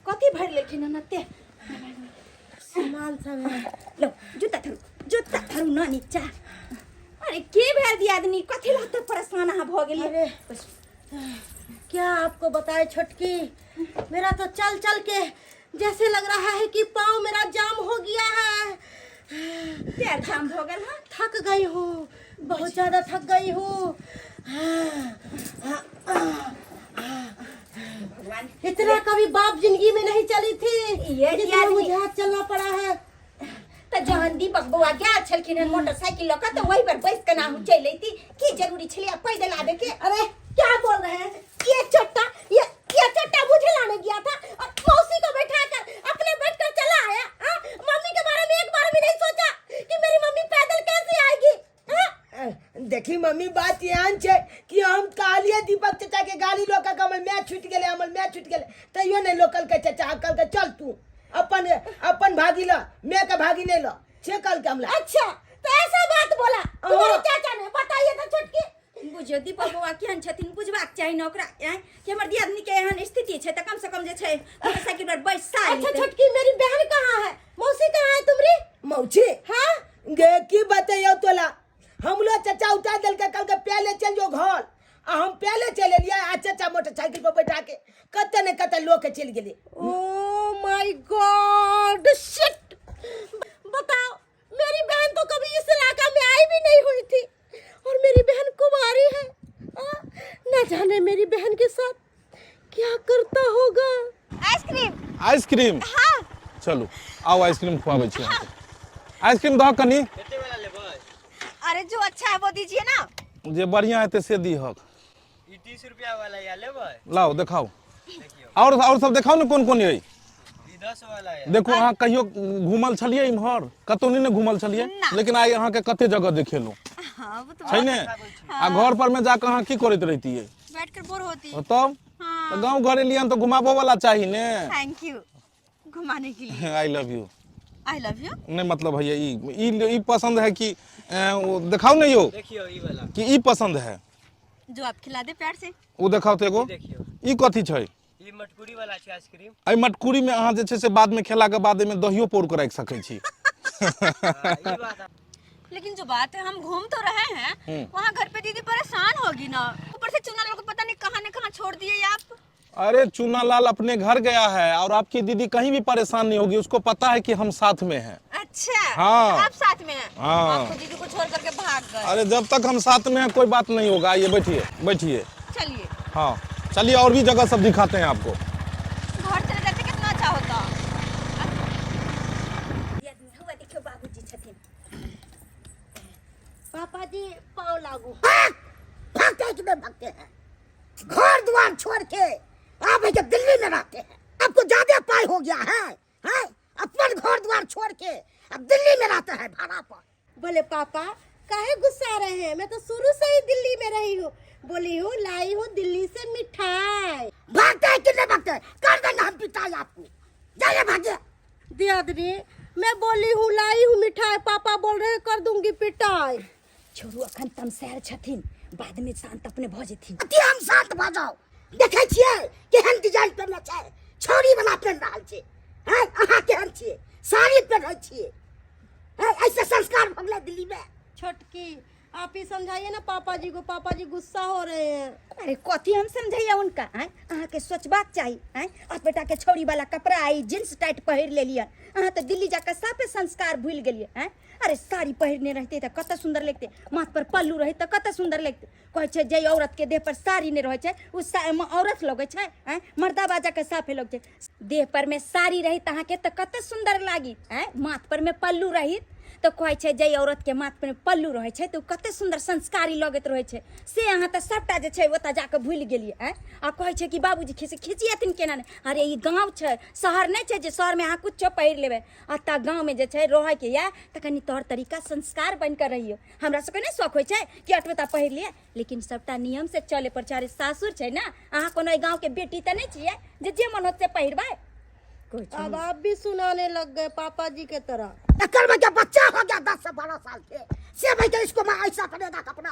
कथी भरि लेलखिन हन एते? सामान सब है। लो जूता धरू, जूता धरू ना नीचा। अरे के भेल दियादनी, कथी लए एते परेशान अहाँ भऽ गेलियै? अरे क्या आपको बताए छोटकी, मेरा तो चल चल के जैसे लग रहा है कि पाँव मेरा जाम हो गया है। पैर जाम भऽ गेल? हाँ। थक गई हूँ, बहुत ज्यादा थक गई हूँ। भगवान, इतना कभी बाप जिंदगी में नहीं चली थी ये जितना दियादनी। मुझे आज चलना पड़ा है। तऽ जहन दीपक बौआ गेल छलखिन हन मोटरसाइकिल लऽ कऽ तऽ ओहि पर बैस कऽ ना चलि अयती, की जरूरी छलै पैदल आबे के? अरे क्या बोल रहे हैं, ये चट्टा ये चट्टा मुझे लाने गया था और मौसी को बैठा कर अपने बैठ कर चला आया। हाँ? मम्मी के बारे में एक बार भी नहीं सोचा कि मेरी मम्मी पैदल कैसे आएगी। हाँ? देखी मम्मी, बात एहन छै कि हम कहलियै दीपक चाचा के गाड़ी लऽ कऽ हमर माय छूटि गेलै, हमर माय छूटि गेलै, तैयो नहि लोकल के चाचा कहलकै चल तू अपन अपन भागी लऽ, माय के भागी नहि लऽ, से कहलकै हमरा। अच्छा तो ऐसा बात बोला तुम्हारे चाचा ने, बताइए तो छोटकी। बुझियौ दीपक बौआ केहन छथिन, बुझबाक चाही ने ओकरा आँय कि हमर दियादनी के एहन स्थिति छै तऽ कम से कम जे छै मोटरसाइकिल पर बैसा अच्छा छोटकी, मेरी बहन कहाँ है, मौसी कहाँ है तुम्हारी? मौसी? हाँ। गे की बतैयौ तोला, हमरो चाचा उतार देलकै, कहलकै पहले चल जो घर, आ हम पहले चलि एलियै आ चाचा मोटरसाइकिल पर बैठा के कतऽ ने कतऽ लऽ के चलि गेलै। ओ my God shit, बताओ मेरी बहन तो कभी इस इलाका में आई भी नहीं हुई थी और मेरी बहन कुमारी है, ना जाने मेरी बहन के साथ क्या करता होगा। आइसक्रीम। आइसक्रीम? हाँ। चलू आओ आइसक्रीम खुआबै छी अहाँके। आइसक्रीम दहक कनी। अरे जो अच्छा है वो दीजिए ना। जे बढ़िया हेतै से दीहक। ई 30 रुपया वाला या लेबै? लाओ देखाओ। देखियौ। और सब देखाओ ने कोन कोन अइ। ई 10 वाला या। देखो अहाँ कहियो घूमल छलियै इम्हर? कतौ नहि ने घूमल छलियै, लेकिन आइ अहाँके कते जगह देखेलहुँ। हाँ, वो तो छै ने? आ घर पर में जाके अहाँ की करैत रहितियै? बैठ कर बोर होती। तब तऽ गाँव घर एलियै तऽ घुमाबो वाला चाही ने। Thank you घुमाने के लिए। I love you. I love you. नहीं मतलब भैया ई ई ई पसंद है कि वो दिखाओ ना यो। देखियो ई वाला। कि ई पसंद है जो आप खिला दे प्यार से। वो दिखाओ तो एगो। देखियो। ई कथी छै? ई मटकुरी वाला छै आइसक्रीम। एहि मटकुरीमे अहाँ जे छै से बादमे खेलाके बाद एहिमे दहियो पौर कऽ राखि सकै छी। हाँ, ई बात। लेकिन जो बात है, हम घूम तो रहे हैं, वहाँ घर पे दीदी परेशान होगी ना, ऊपर से चुना लोग को पता नहीं कहाँ न कहाँ छोड़ दिए आप। अरे चुनालाल अपने घर गया है और आपकी दीदी कहीं भी परेशान नहीं होगी, उसको पता है कि हम साथ में हैं। अच्छा। हाँ। आप साथ में हैं? हाँ। आपको दीदी को छोड़ करके भाग गए। अरे जब तक हम साथ में हैं कोई बात नहीं होगा। आइए बैठिए बैठिए। चलिए। हाँ चलिए, और भी जगह सब दिखाते हैं आपको। घर चले जाते कितना अच्छा होता। हुआ देखियो बाबूजी छथिन। पापा जी पाँव लागू। भागते हैं कि नहीं भागते हैं? घर द्वार छोड़ के आप जब दिल्ली में रहते हैं, आपको ज्यादा पाई हो गया है, हैं? अपन घर द्वार छोड़ के अब दिल्ली में रहते हैं भाड़ा पर। बोले पापा काहे गुस्सा रहे हैं, मैं तो शुरू से ही दिल्ली में रही हूँ। बोली हूँ लाई हूँ दिल्ली से मिठाई। भागते हैं कि नहीं भागते हैं? कर देंगे हम पिटाई आपको, जाइए भागिए। दियादनी मैं बोली हूँ लाई हूँ मिठाई, पापा बोल रहे हैं कर दूंगी पिटाई। छोड़ू अखन तमसायल छथिन, बाद में शांत अपने भऽ जेथिन। अति हम शांत भऽ जाओ, देखै छियै केहन डिजाइन पहिरने छै, छौरी वाला पहिन रहल छै। हैं, अहाँ केहन छियै? साड़ी पहिरै छियै। हैं, ऐसे संस्कार भऽ गेलै दिल्ली में। छोटकी आप ही समझाइए ना पापा जी को, पापा जी गुस्सा हो रहे हैं। अरे कथी हम समझाइए उनका? आँय, अहाँके सोचबाक चाही। आँय, अब बेटा के छौरी वाला कपड़ा आई जींस टाइट पहिर लेलियै, अहाँ तऽ दिल्ली जाकऽ साफे संस्कार भूलि गेलियै। आँय, अरे साड़ी पहिरने रहते तऽ कते सुन्दर लगते, माथ पर पल्लू रहै तऽ कते सुन्दर लगते। कहै छै जे औरत के देह पर साड़ी नहि रहै छै ओ औरत लगै छै। आँय, मर्दा बाजा के साफे लगै छै। देह पर में साड़ी रही तऽ अहाँके तऽ कते सुन्दर लागी। आँय, माथ पर में पल्लू रही तऽ कहै छै जे औरत के माथ पर पल्लू रहै छै तऽ ओ कते सुन्दर संस्कारी लगैत रहै छै। से अहाँ तऽ सबटा जे छै ओतऽ जाकऽ भूलि गेलियै। आँय, आ कहै छै कि बाबूजी खिसियेथिन केना नहि। अरे ई गाँव छै, शहर नहि छै जे शहरमे अहाँ कुछो पहिर लेबै। एतऽ गाँवमे जे छै रहैके यऽ तऽ कनि तौर तरीका संस्कार बनि कऽ रहियौ। हमरा सबके नहि शौक होइ छै कि अटबेता पहिर लिअ, लेकिन सबटा नियम से चले पर छै। अरे सासुर छै ने, अहाँ कोनो एहि गाँवके बेटी तऽ नहि छियै जे जे मन होत से पहिरबै। अब आप भी सुनाने लग गए पापा जी के तरह। एकर में जब बच्चा हो गया 10 से 12 साल के, से भाई इसको मैं ऐसा पड़ेगा कपड़ा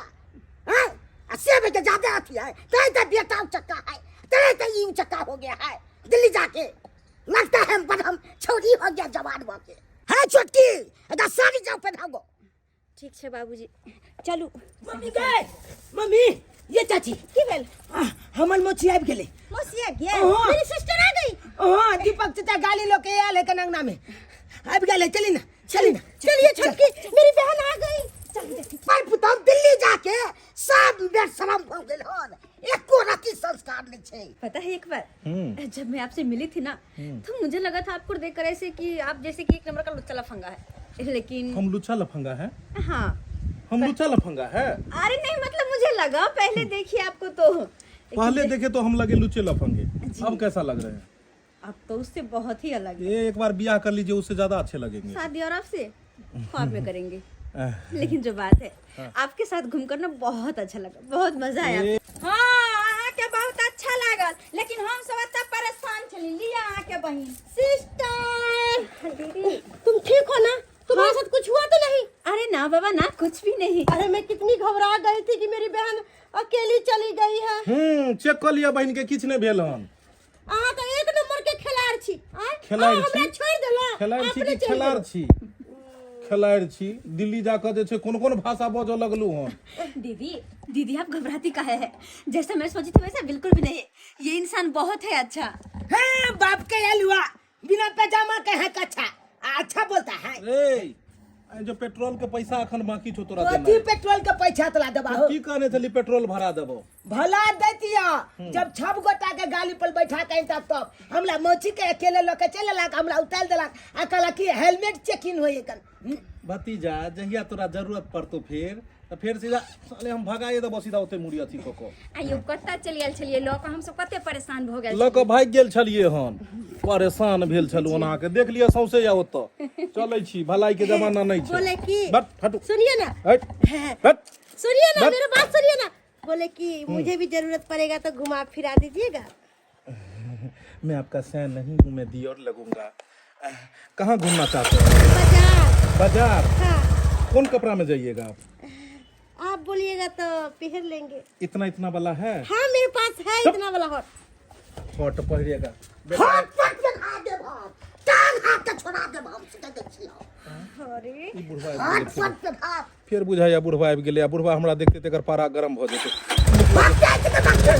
हैं, आ से भाई ज्यादा अथी है, तय तो बेटा उचक्का है, तय तो ई उचक्का हो गया है दिल्ली जाके। लगता है पर हम छोरी हो गया जवान हो के। है छोटकी अगर साड़ी जाओ पहनाओ। ठीक छै बाबूजी, चलू। मम्मी गए, मम्मी ये चाची की भेल? हमर मौसी आबि गेलै। मौसी आबि गेल? हाँ। मेरी सिस्टर आ गई। हाँ, दीपक चाचा गाली लो के आयल है कनंगना में, आबि गेलै। चली ना चली ना। चलिए छोटकी, मेरी बहन आ गई। पर पुतहु दिल्ली जाके सब बेशरम भऽ गेल हन, एको रति संस्कार नहीं छै। पता है एक बार जब मैं आपसे मिली थी ना तो मुझे लगा था आपको देखकर ऐसे कि आप जैसे कि एक नंबर का लुच्चा लफंगा है, लेकिन हम लुच्चा लफंगा है? हाँ। हम लुच्चा लफंगा है? अरे नहीं, मतलब मुझे लगा पहले देखिए आपको तो पहले देखे तो हम लगे लुच्चे लफंगे, अब कैसा लग रहे हैं? अब तो उससे बहुत ही अलग है। ये एक बार ब्याह कर लीजिए, उससे ज्यादा अच्छे लगेंगे। शादी और आपसे ख्वाब में करेंगे। लेकिन जो बात है, आपके साथ घूमकर ना बहुत अच्छा लगा, बहुत मजा आया। हाँ, अहाँके बहुत अच्छा लागल, लेकिन हम सब एतऽ परेशान छली। लिअ अहाँके बहिन। सिस्टर दीदी तुम ठीक हो ना? तुम्हारे साथ कुछ हुआ तो नहीं? अरे ना बाबा ना, कुछ भी नहीं। अरे मैं कितनी घबरा गई थी कि मेरी बहन अकेली चली गई है। चेक कर लिया बहन के, किछ नहीं भेल हन। अहाँ तो एक नंबर के खेलाड़ छी। आँय? खेलाड़ अहाँ हमरा छी? छोड़ देला, खेलाड़ छी अपने कि चलि खेलाड़ गेलहुँ। छी? खेलाड़ छी। दिल्ली जाकर जे छै कोन कोन भाषा बजऽ लगलू हन। दीदी दीदी आप घबराती काहे है? जैसा मैं सोची थी वैसा बिल्कुल भी नहीं है। ये इंसान बहुत है अच्छा। हाँ, बाप के अलुआ बिना पैजामा के है कच्छा, अच्छा बोलता है। रे आई जो पेट्रोल के पैसा अखन बाकी छौ तोरा कथी देनाइ। पेट्रोल के पैसा तोरा देबा हो? की कहने छली पेट्रोल भरा देबो? भला दैतिया, जब 6 गोटा के गाड़ी पर बैठा के अइता तब हमरा मौसी के अकेले लऽ के चलि एलक, हमरा उतारि देलक आ कहलक कि हेलमेट चेकिंग होय एखन। भतीजा जहिया तोरा जरूरत पड़तो फेर तऽ फेर सीधा साले हम भगाए देबो सीधा ओते मुड़ी अथी कऽ कऽ। आइयो कतऽ चलि गेल छलियै लऽ कऽ, हमसब कते परेशान भऽ गेल लऽ कऽ भागि गेल छलियै हन, परेशान भेल छलहुँ हन। अहाँके देख लिअ सौंसे या ओतऽ चलै छी, भलाई के जमाना नहि छै। बोले कि बट हटू। सुनिए ना। हट हट। सुनिए ना, बट। मेरा बात सुनिए ना। बोले कि मुझे भी जरूरत पड़ेगा तो घुमा फिरा दीजिएगा। मैं आपका सैन नहीं हूँ, मैं दियोर लगूंगा। कहाँ घूमना चाहते हैं? बाजार। बाजार? हाँ। कौन कपड़ा में जाइएगा आप? आप बोलिएगा तो पहन लेंगे। इतना इतना वाला है? हाँ मेरे पास है इतना वाला। हॉट पट पहिरेगा। हाथ पट पेन्हा देब हम, टांग हाथ के छोड़ा देब हम, से कहि दै छी हम। अरे ई बुढ़वा आबि हाथ गेलै फेर। पट पेन्हा। फेर बुझाइया बुढ़वा आबि गेलै आ बुढ़वा हमरा देखते तेकर पारा गरम भऽ जेतै। भाग जाइ छै तऽ भाग जाइ।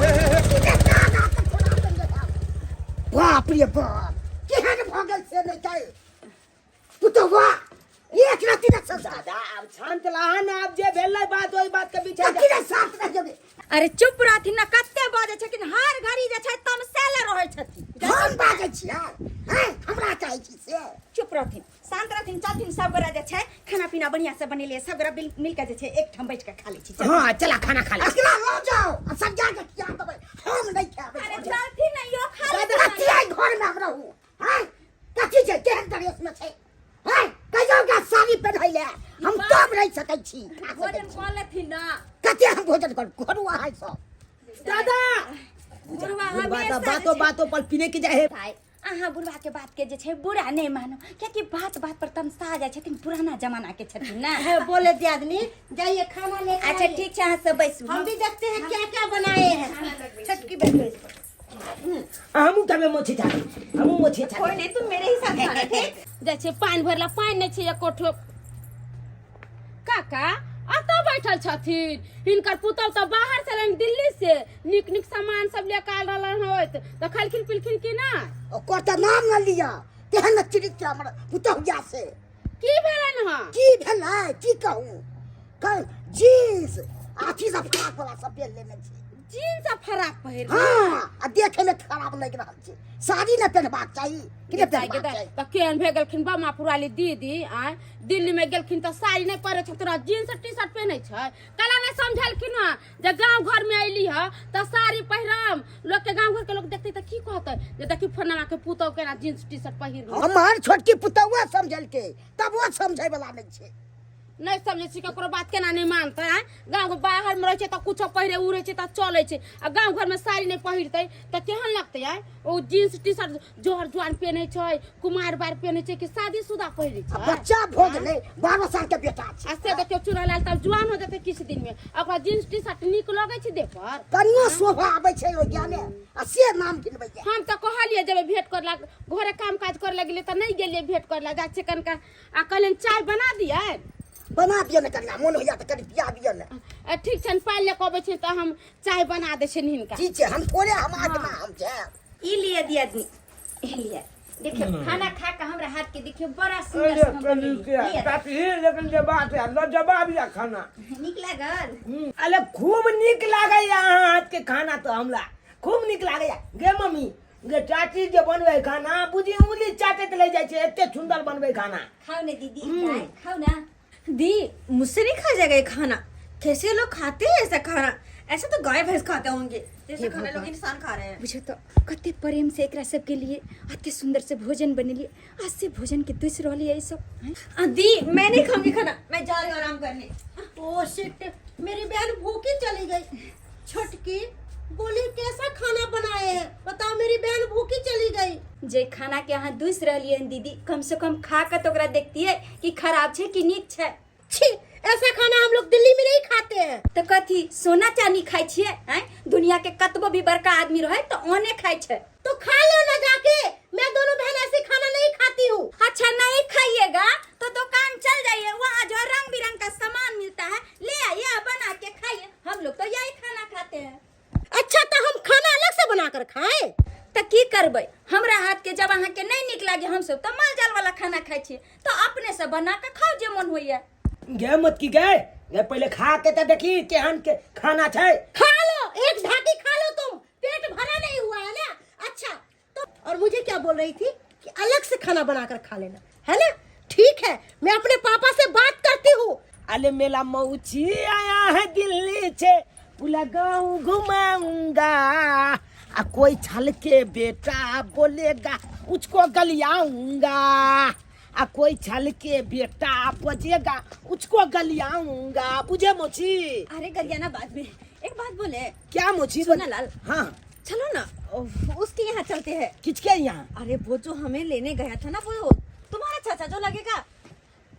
सीधे टांग हाथ के छोड़ा देब हम। बाप रे बाप, केहन भऽ गेल से नहि छै पुतहुआ, एक रत्ती ने संस्कार। दादा आब शांत रह ना, आब जे भेलै बात ओहि बात के पीछे कथी रे शांत रह जेबै? अरे चुप रहथिन ना, कते बजै छथिन हर घड़ी जे छै तमसाले रहै छथिन। हम बाजै छियै हैं, हमरा कहै छी से? चुप रहथिन, शांत रहथिन, चलथिन सब गोरा जे छै खाना पीना बढ़िया से बनेलियै, सब गोरा मिल के जे छै एक ठाम बैठ के खा लै छी। चल। हाँ चला खाना खा ले। अकेला लऽ जाओ आ सरिया के खिया देबै, हम नहि खेबै। अरे चलथिन ना यो खा ले। कथी आई घर में हम रहू हैं? कथी छै, केहन ड्रेस में छै हैं? कहियो ओकरा साड़ी पहिरै ले हम तब रहि सकै छी, खा सकै भोजन छी। कऽ लेथिन ना। कते हम भोजन करू, करू अहाँ सब। दादा बुढ़वा बुढ़वा हमेशा तऽ बातो बातो पर पीने के जाए है। भाई अहाँ बुढ़वा के बात के जे छै बुरा नहि मानो, कियाकि बात बात पर तमसा जाइ छथिन, पुराना जमाना के छथिन ना। है, बोले दियादनी जाइए खाना लेकर अच्छा आइए। ठीक छै, अहाँ सब बैसू। हम भी देखते हैं क्या क्या बनाए हैं। छटकी बैठो इस पर। हमहूँ खेबै मोछी छाती, हमहूँ मोछी छाती। कोई नहीं, तुम मेरे ही साथ खाना, ठीक? जाइ छियै पानि भरला, पानि नहि छै एको ठोप। काका अतऽ बैठल छथिन, हिनकर पुतहु तऽ बाहर से एलनि दिल्ली से, नीक नीक सामान सब ले कऽ आयल रहलन होइत, तऽ खलखिन पिलखिन कि नहि? ओकर तऽ नाम न लिअ, तेहन ने चरित्र हमर पुतहुया से। की भेलनि हँ? की भेलै की कहू, कल जींस अथी सब फराक वाला सब पहिर लेने छै। जींस आ फराक पहिर? हाँ, आ देखे में खराब लागि रहल छै। साड़ी ने पहिरबाक चाही कि नहि पहिरबाक चाही? तऽ केहन भए गेलखिन बमा पुराली दीदी आँय, दिल्ली में गेलखिन तऽ साड़ी नहि पहिरै छै, तोरा जींस टी शर्ट पहिनै छै। कला नहि समझलखिन हँ जे गाँव घर में अयली हँ तऽ साड़ी पहिरम, लोकके गाँव घर के लोक देखतै तऽ की कहतै जे देखी फलाना के पुतहु केना जींस टी शर्ट पहिर। हमर छोटकी पुतहुआ समझलकै तब ओ समझै वाला नहि छै। नहि समझै छी ककरो बात केना नहि मानतै आँय, गाँव के बाहर में रहै छै तऽ कुछो पहिरे उड़ै छै तऽ चलै छै, आ गाँव घर में साड़ी नहि पहिरतै तऽ केहन लगतै आँय? ओ जींस टी शर्ट जोहर जुआन पहिनै छै, कुमार बार पहिनै छै कि शादीशुदा पहिरै आ छै? बच्चा भऽ गेलै, 12 साल के बेटा छै। आ से देखियौ चूड़ालाल तब जुआन हो जेतै किछु दिन में, आ ओकरा जींस टी शर्ट नीक लगै छै देह पर? कनियो शोभा आबै छै ओहि ज्ञाने, आ से नाम गिनबैया। हम तऽ कहलियै जेबै भेंट करे ला, घरे काम काज करे लगिले तऽ नहि गेलियै भेंट करे ला। जाइ छियै कनिका आ कहलियनि चाय बना दियै। बना दिअ ने कनिया, मोन होइया तऽ कनि पिया दिअ ने। आ ठीक छनि, पानि लऽ कऽ अबै छी तऽ हम चाय बना दै छियनि हिनका। ठीक छै, हम थोड़े हम आत्मा हम जायब। ई लिए दियादनी, ई लिए, देखियौ खाना खा के हमरा हाथ के देखियौ बड़ा सुंदर से हम बनेलियै। लिअ। चाची, लेकिन जे बात है लाजवाब या खाना। नीक लागल? अरे खूब नीक लागैया अहाँ हाथ के खाना, तऽ हमरा खूब नीक लागैया। गे मम्मी गे, चाची जे बनबै खाना बुझी उंगली चाटैत रहि जाइ छै, एते सुंदर बनबै खाना। खाओ ने दीदी, खाओ ना। दी मुझसे नहीं खा जाएगा ये खाना, कैसे लोग खाते हैं ऐसा खाना? ऐसे तो गाय भैंस खाते होंगे जैसे हे खाना लोग भगवान। इंसान खा रहे हैं। बुझो तो कते प्रेम से एकरा सबके लिए अते सुंदर से भोजन बनेलिए, आज से भोजन के दुस रहली है सब हैं? दी मैं नहीं खाऊंगी खाना, मैं जा रही हूँ आराम करने। ओ शिट, मेरी बहन भूखी चली गई। छोटकी बोली कैसा खाना बनाए हैं बताओ, मेरी बहन भूखी चली गई। जे खाना के अहाँ दुस रहलिए हन दीदी, कम से कम खा के तो ओकरा देखतिए कि खराब छै कि नीक छै। छी, ऐसा खाना हम लोग दिल्ली में नहीं खाते हैं। तो कथी सोना चांदी खाइ छियै हैं? दुनिया के कतबो भी बड़का आदमी रहे तो ओने खाइ छै। तो खा लो ना जाके, मैं दोनों बहन ऐसे खाना नहीं खाती हूँ। अच्छा नहीं खाइएगा तो दुकान चल जाइए, वहाँ जो रंग बिरंग का सामान मिलता है ले आइए, बना के खाइए। हम लोग तो यही खाना खाते हैं। अच्छा तो हम खाना अलग से बना कर खाएं? तो की करबै, हमरा हाथ के जब अहाँ के नहीं नीक लागे, हम सब तो माल जाल वाला खाना खाइ छियै, तो अपने से बना के खाओ जे मन होइए। गे मत की गे, गे पहले खा के तो देखी केहन के खाना छै। खा लो, एक झांकी खा लो तुम, पेट भरा नहीं हुआ है ना। अच्छा तो और मुझे क्या बोल रही थी कि अलग से खाना बनाकर खा लेना है ना? ठीक है, मैं अपने पापा से बात करती हूँ। अरे मेला मौची आया है दिल्ली से, पूरा गाँव घुमाऊंगा, आ कोई छल के बेटा बोलेगा उसको गलियाऊंगा, आ कोई छल के बेटा बजेगा उसको गलियाऊंगा। बुझे मोची? अरे गरियाना बाद में, एक बात बोले। क्या मोची? सुना लाल। हाँ चलो ना उसके यहाँ चलते हैं। किसके यहाँ? अरे वो जो हमें लेने गया था ना, वो तुम्हारा चाचा जो लगेगा,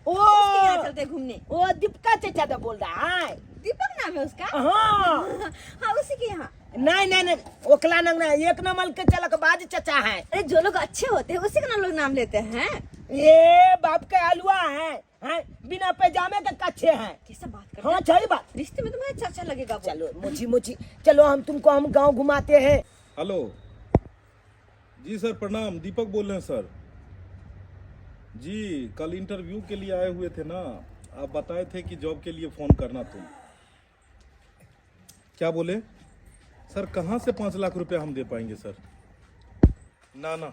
ओ उसके यहाँ चलते हैं घूमने। ओ दीपका चाचा तो बोल रहा है। दीपक नाम है उसका? हाँ। हाँ उसी के यहाँ। नहीं नहीं नहीं, ओकला नंग नहीं, एक नंबर के चलक बाज चचा है। अरे जो लोग अच्छे होते हैं उसी का ना लोग नाम लेते हैं। ये बाप के हलवा है, हैं बिना पैजामे के कच्छे हैं। कैसा बात कर? हाँ सही बात। रिश्ते में तुम्हारे चाचा लगेगा वो। चलो मोची मोची चलो, हम तुमको हम गांव घुमाते हैं। हेलो जी सर, प्रणाम, दीपक बोल रहे हैं सर जी। कल इंटरव्यू के लिए आए हुए थे ना, आप बताए थे कि जॉब के लिए फ़ोन करना। तुम क्या बोले सर? कहाँ से 5 लाख रुपया हम दे पाएंगे सर? ना ना,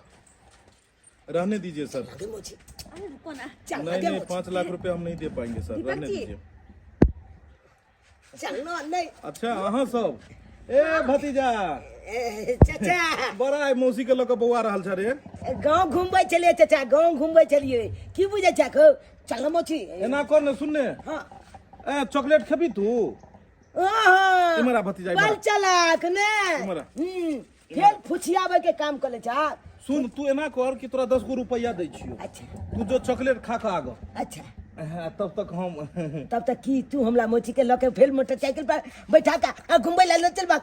रहने दीजिए सर। अरे मोची अरे रुको ना। चल नहीं आगे नहीं, मोची। 5 लाख रुपया हम नहीं दे पाएंगे सर, दीपक रहने जी। दीजिए। चल ना नहीं। अच्छा अहाँ सब ए भतीजा। ए, चाचा बड़ा आइ मौसी के लऽ कऽ बौआ रहल छ रे। गांव घूमबै छलियै चाचा, गांव घूमबै छलियै, की बुझै छ खो? चल मोची। एना कर ने, सुन ने। हाँ। ए चॉकलेट खेबी तू? हाँ। इम्हर आ भतीजा, इम्हर आ। बल चलाक ने। इम्हर आ। फेर फुछियाबै के काम कऽ लै छ। सुन, तू एना कर कि तोरा 10 गो रुपैआ दै छियौ। अच्छा। तू जो चॉकलेट खा कऽ आगऽ। अच्छा। हाँ, तब तक हम तब तक की तू हमरा मोची के लऽ के फेर मोटरसाइकिल पर बैठा के आ घुमबै लए लऽ चलबा?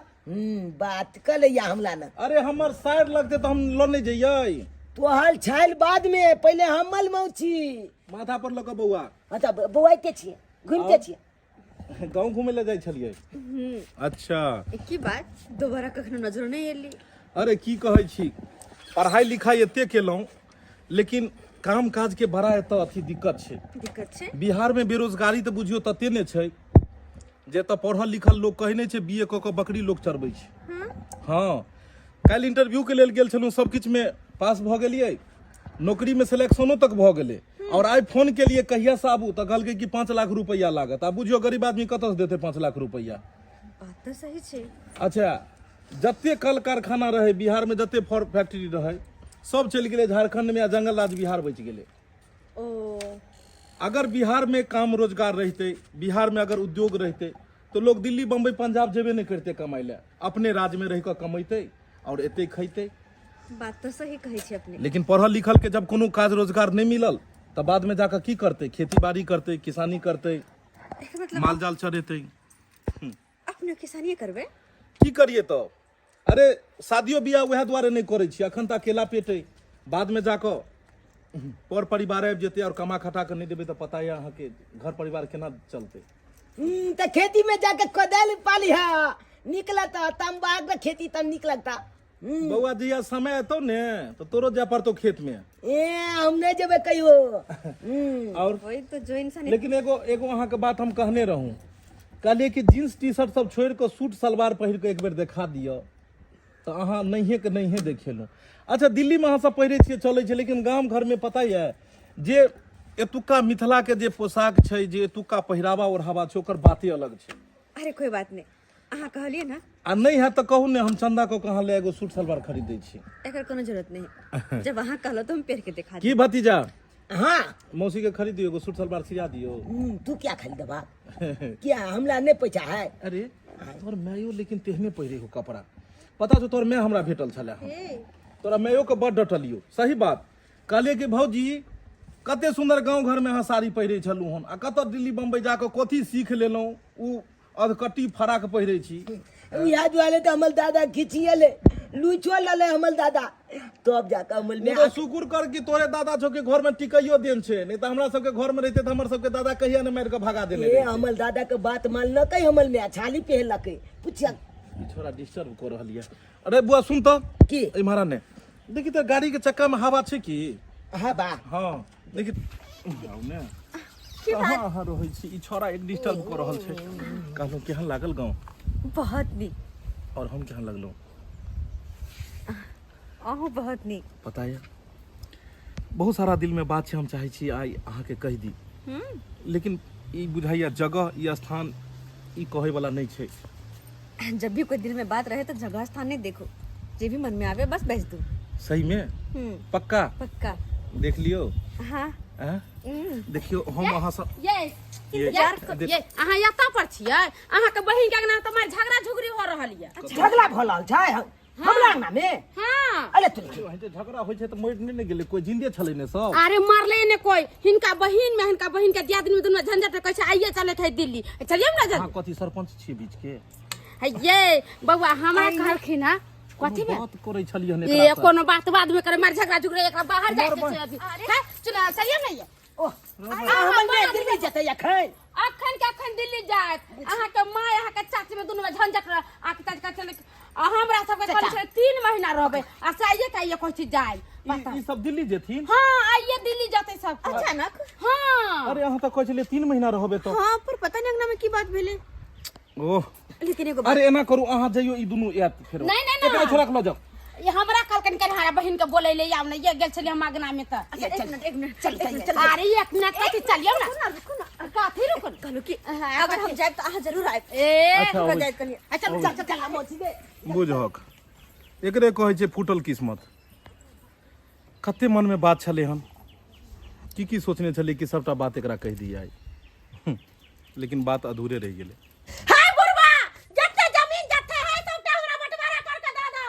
बात कऽ लैया हमरा ने। अरे हमर साइड लगते तऽ हम लऽ नहि जइयै। तोहर छाइल बाद में, पहिले हमल मौची। माथा पर लऽ कऽ बौआ। अच्छा बौआ के छियै, घुमिते छियै। गाँव घुमै लए जाइ छलियै? अच्छा। की बात, दोबारा कखनो नजर नहि एली? अरे की कहै छी, पढ़ाइ लिखाइ एते केलहुँ लेकिन काम काज के बड़ा एतऽ अथी दिक्कत छै। दिक्कत छै? बिहार में बेरोजगारी तऽ बुझियौ तते ने छै जे एतऽ पढ़ल लिखल लोक कहै नहि छै बी ए कऽ कऽ बकरी लोक चरबै छै। हँ, काल्हि इंटरव्यू के लेल गेल छलहुँ, सब किछु में पास भऽ गेलियै, नौकरी में सिलेक्शनो तक भऽ गेलै, और आइ फोन केलियै कहिया से आबू तऽ कहलकै कि 5 लाख रुपैआ लागत। आ बुझियौ गरीब आदमी कतऽ से देतै 5 लाख रुपैआ? बात तऽ सही छै। अच्छा, जते कल कारखाना रहै बिहार में, जते फैक्ट्री रहै, सब चलि गेलै झारखंड में आ जंगल राज बिहार बचि गेलै। ओ अगर बिहार में काम रोजगार रहितै, बिहार में अगर उद्योग रहितै तो लोग दिल्ली बम्बई पंजाब जेबे नहीं करते कमाइ लए, अपने राज्य में रहि कऽ कमैतै और एते खैतै। बात तऽ सही कहै छी अपने। लेकिन पढ़ल लिखल के जब कोनो काज रोजगार नहीं मिलल तऽ बाद में जाकर की करतै? खेती बाड़ी करतै, किसानी करतै, एकर मतलब माल जाल चरेतै। अपने किसानिए करबै? की करिए तब? अरे शादियो बियाह वएह दुआरे नहि करै छी, अखन तऽ अकेला पेट अइ, बाद में जाकऽ पर परिवार आबि जेतै और कमा खटा कऽ नहि देबै तऽ पता यऽ अहाँके घर परिवार केना चलतै। तऽ खेती में जाके कोदारि पाली है, निक लगता, तम्बाक के खेती तऽ निक लगता। बौआ जहिया समय एतौ ने तऽ तोरो जाय पड़तौ खेत में। ए हम नहि जेबै कहियो। और वही तो जो इंसान लेकिन एगो एगो अहाँके बात हम कहने रहूँ, कहलियै कि जींस टी शर्ट सब छोड़ि कऽ सूट सलवार पहिर कऽ एक बेर देखा दिअ, तऽ अहाँ नहिए के नहिए देखेलहुँ। अच्छा दिल्लीमे अहाँ सब पहिरै छियै चलै छै, लेकिन गाम घरमे पता यऽ जे एतुक्का मिथिलाके जे पोशाक छै, जे एतुक्का पहिरावा ओढ़ावा छै, ओकर बाते अलग छै। अरे कोई बात नहीं, अहाँ कहलियै ना। आ नहि हैत तऽ कहू ने, हम चंदा कऽ कऽ अहाँ लए एगो सूट सलवार खरीद दै छी। एकर कोनो जरूरत नहीं, जब अहाँ कहलो तो हम पहिर के दिखा की भतीजा? हाँ। मौसी के खरीद दियौ एगो सूट सलवार, सिया दियौ। तू क्या खरीदबा? क्या हमरा नहीं पैसा है? अरे तोहर मायो लेकिन तेहने पहिरे हो कपड़ा, पता छौ? तोहर माय हमरा भेटल छलै हन, तोरा मायो के बड डटलियौ। सही बात कहलियै कि भौजी कते सुंदर गाँव घर में अहाँ साड़ी पहिरे छलहुँ हन, आ कतऽ दिल्ली बम्बई जाकऽ कथी सीख लेलहुँ, उ अधकट्टी फराक पहिरे छी। इएह दुआरे तऽ हमर दादा खिचियले लुचो लले हमर दादा, तब जाकऽ हमर ओ तऽ शुक्र कर कि तोरे दादा छौ कि घर में टिकैयो देन छै, नहीं तऽ हमरा सबके घर में रहिते तऽ हमर सबके दादा कहिया ने मारि कऽ भगा देने ए रहिते। हमर दादा के बात मानलकै, हमर माय छाली पहनलकै पुछिया। ई छोरा डिस्टर्ब कऽ रहल यऽ। अरे बुआ सुन तऽ। की? इम्हर ने देखी तऽ गाड़ी के चक्का में हवा छै की? हाँ बा। हाँ देखी आउ ने। कहाँ अहाँ रहै छी? ई छोरा एक डिस्टर्ब कऽ रहल छै। कहलहुँ केहन लागल गाँव? बहुत नीक। और हम केहन लगलहुँ? अहूँ बहुत नीक। पता यऽ बहुत सारा दिल में बात छै, हम चाहै छी आइ अहाँके कहि दी, लेकिन ई बुझाइया जगह ई स्थान ई कहै वाला नहि छै। जब भी कोई दिल में बात रहे तो जगह स्थान नहीं देखो, जे भी मन में आवे बस भेज दो। सही में? पक्का? पक्का। देख लियो। हाँ। हैं? देखियो हम अहाँ सब ये ये, ये ये अहाँ एतऽ पर छियै? अहाँके बहिन के अंगना तऽ झगड़ा झुगड़ी हो रहल यऽ। झगड़ा भऽ रहल छै हमरा अंगना में? हाँ। अरे तू देखियो, एहन जे झगड़ा होइ छै तऽ मरि नहि ने गेलै कोई, जिंदे छलै ने सब। अरे मरले ने कोई, हिनका बहिन में हिनका बहिन के दियादनी में दुनू झंझट कहै छै आइए चले छै दिल्ली, चलिए ना अहाँ कथी सरपंच छियै बीच के? हे ये बौआ हमरा कहलखिन हँ कथी में बात करै छलियै हन ए एकरा से। कोनो बात बाद में करे मार झगड़ा झुगड़ा एकरा बाहर जाय के छै अभी हैं चुना सही नहीं है ओह हमर माय दिल्ली जेतै अखन अखन के अखन दिल्ली जायत अहाँ के माय अहाँ के चाची में दुनू में झंझट रह अहाँ के चाची के चले आ हमरा सबके कहै छलै 3 महीना रहबै आ से आइए के आइए कहै छी जाय ई ई सब दिल्ली जेथिन हां आइए दिल्ली जेतै सब अचानक हां अरे अहाँ तऽ कहै छलियै 3 महीना रहबै तऽ हाँ पर पता नहीं अंगना में की बात भेले ओह लेकिन एगो अरे एना करू अहाँ जइयो ई दुनू आयत फेरो नहीं, नहीं, नहीं। एकरा छोड़ा के लऽ जाउ ये हमरा कहलकन कन्हारा बहिन के बोलै ले आउ ने ये गेल छलियै हम अगना में तऽ अच्छा, एक मिनट एक मिनट चल चल चल अरे एक मिनट कथी चलियौ ना रुको ना रुको ना कथी रुको ना? कहलू कि अगर हम जायब तो अहाँ जरूर आयब ए अच्छा हमरा अबै जायब कनिए अच्छा चल चल चल मौसी दे बुझहक एकरे कहै छै फूटल किस्मत कते मनमे बात छलै हन की की सोचने छलियै कि सबटा बात एकरा कहि दियै आइ लेकिन बात अधूरे रहि गेलै हाय बुढ़वा जते जमीन जते है सबटा हमरा बंटवारा कर के दऽ दो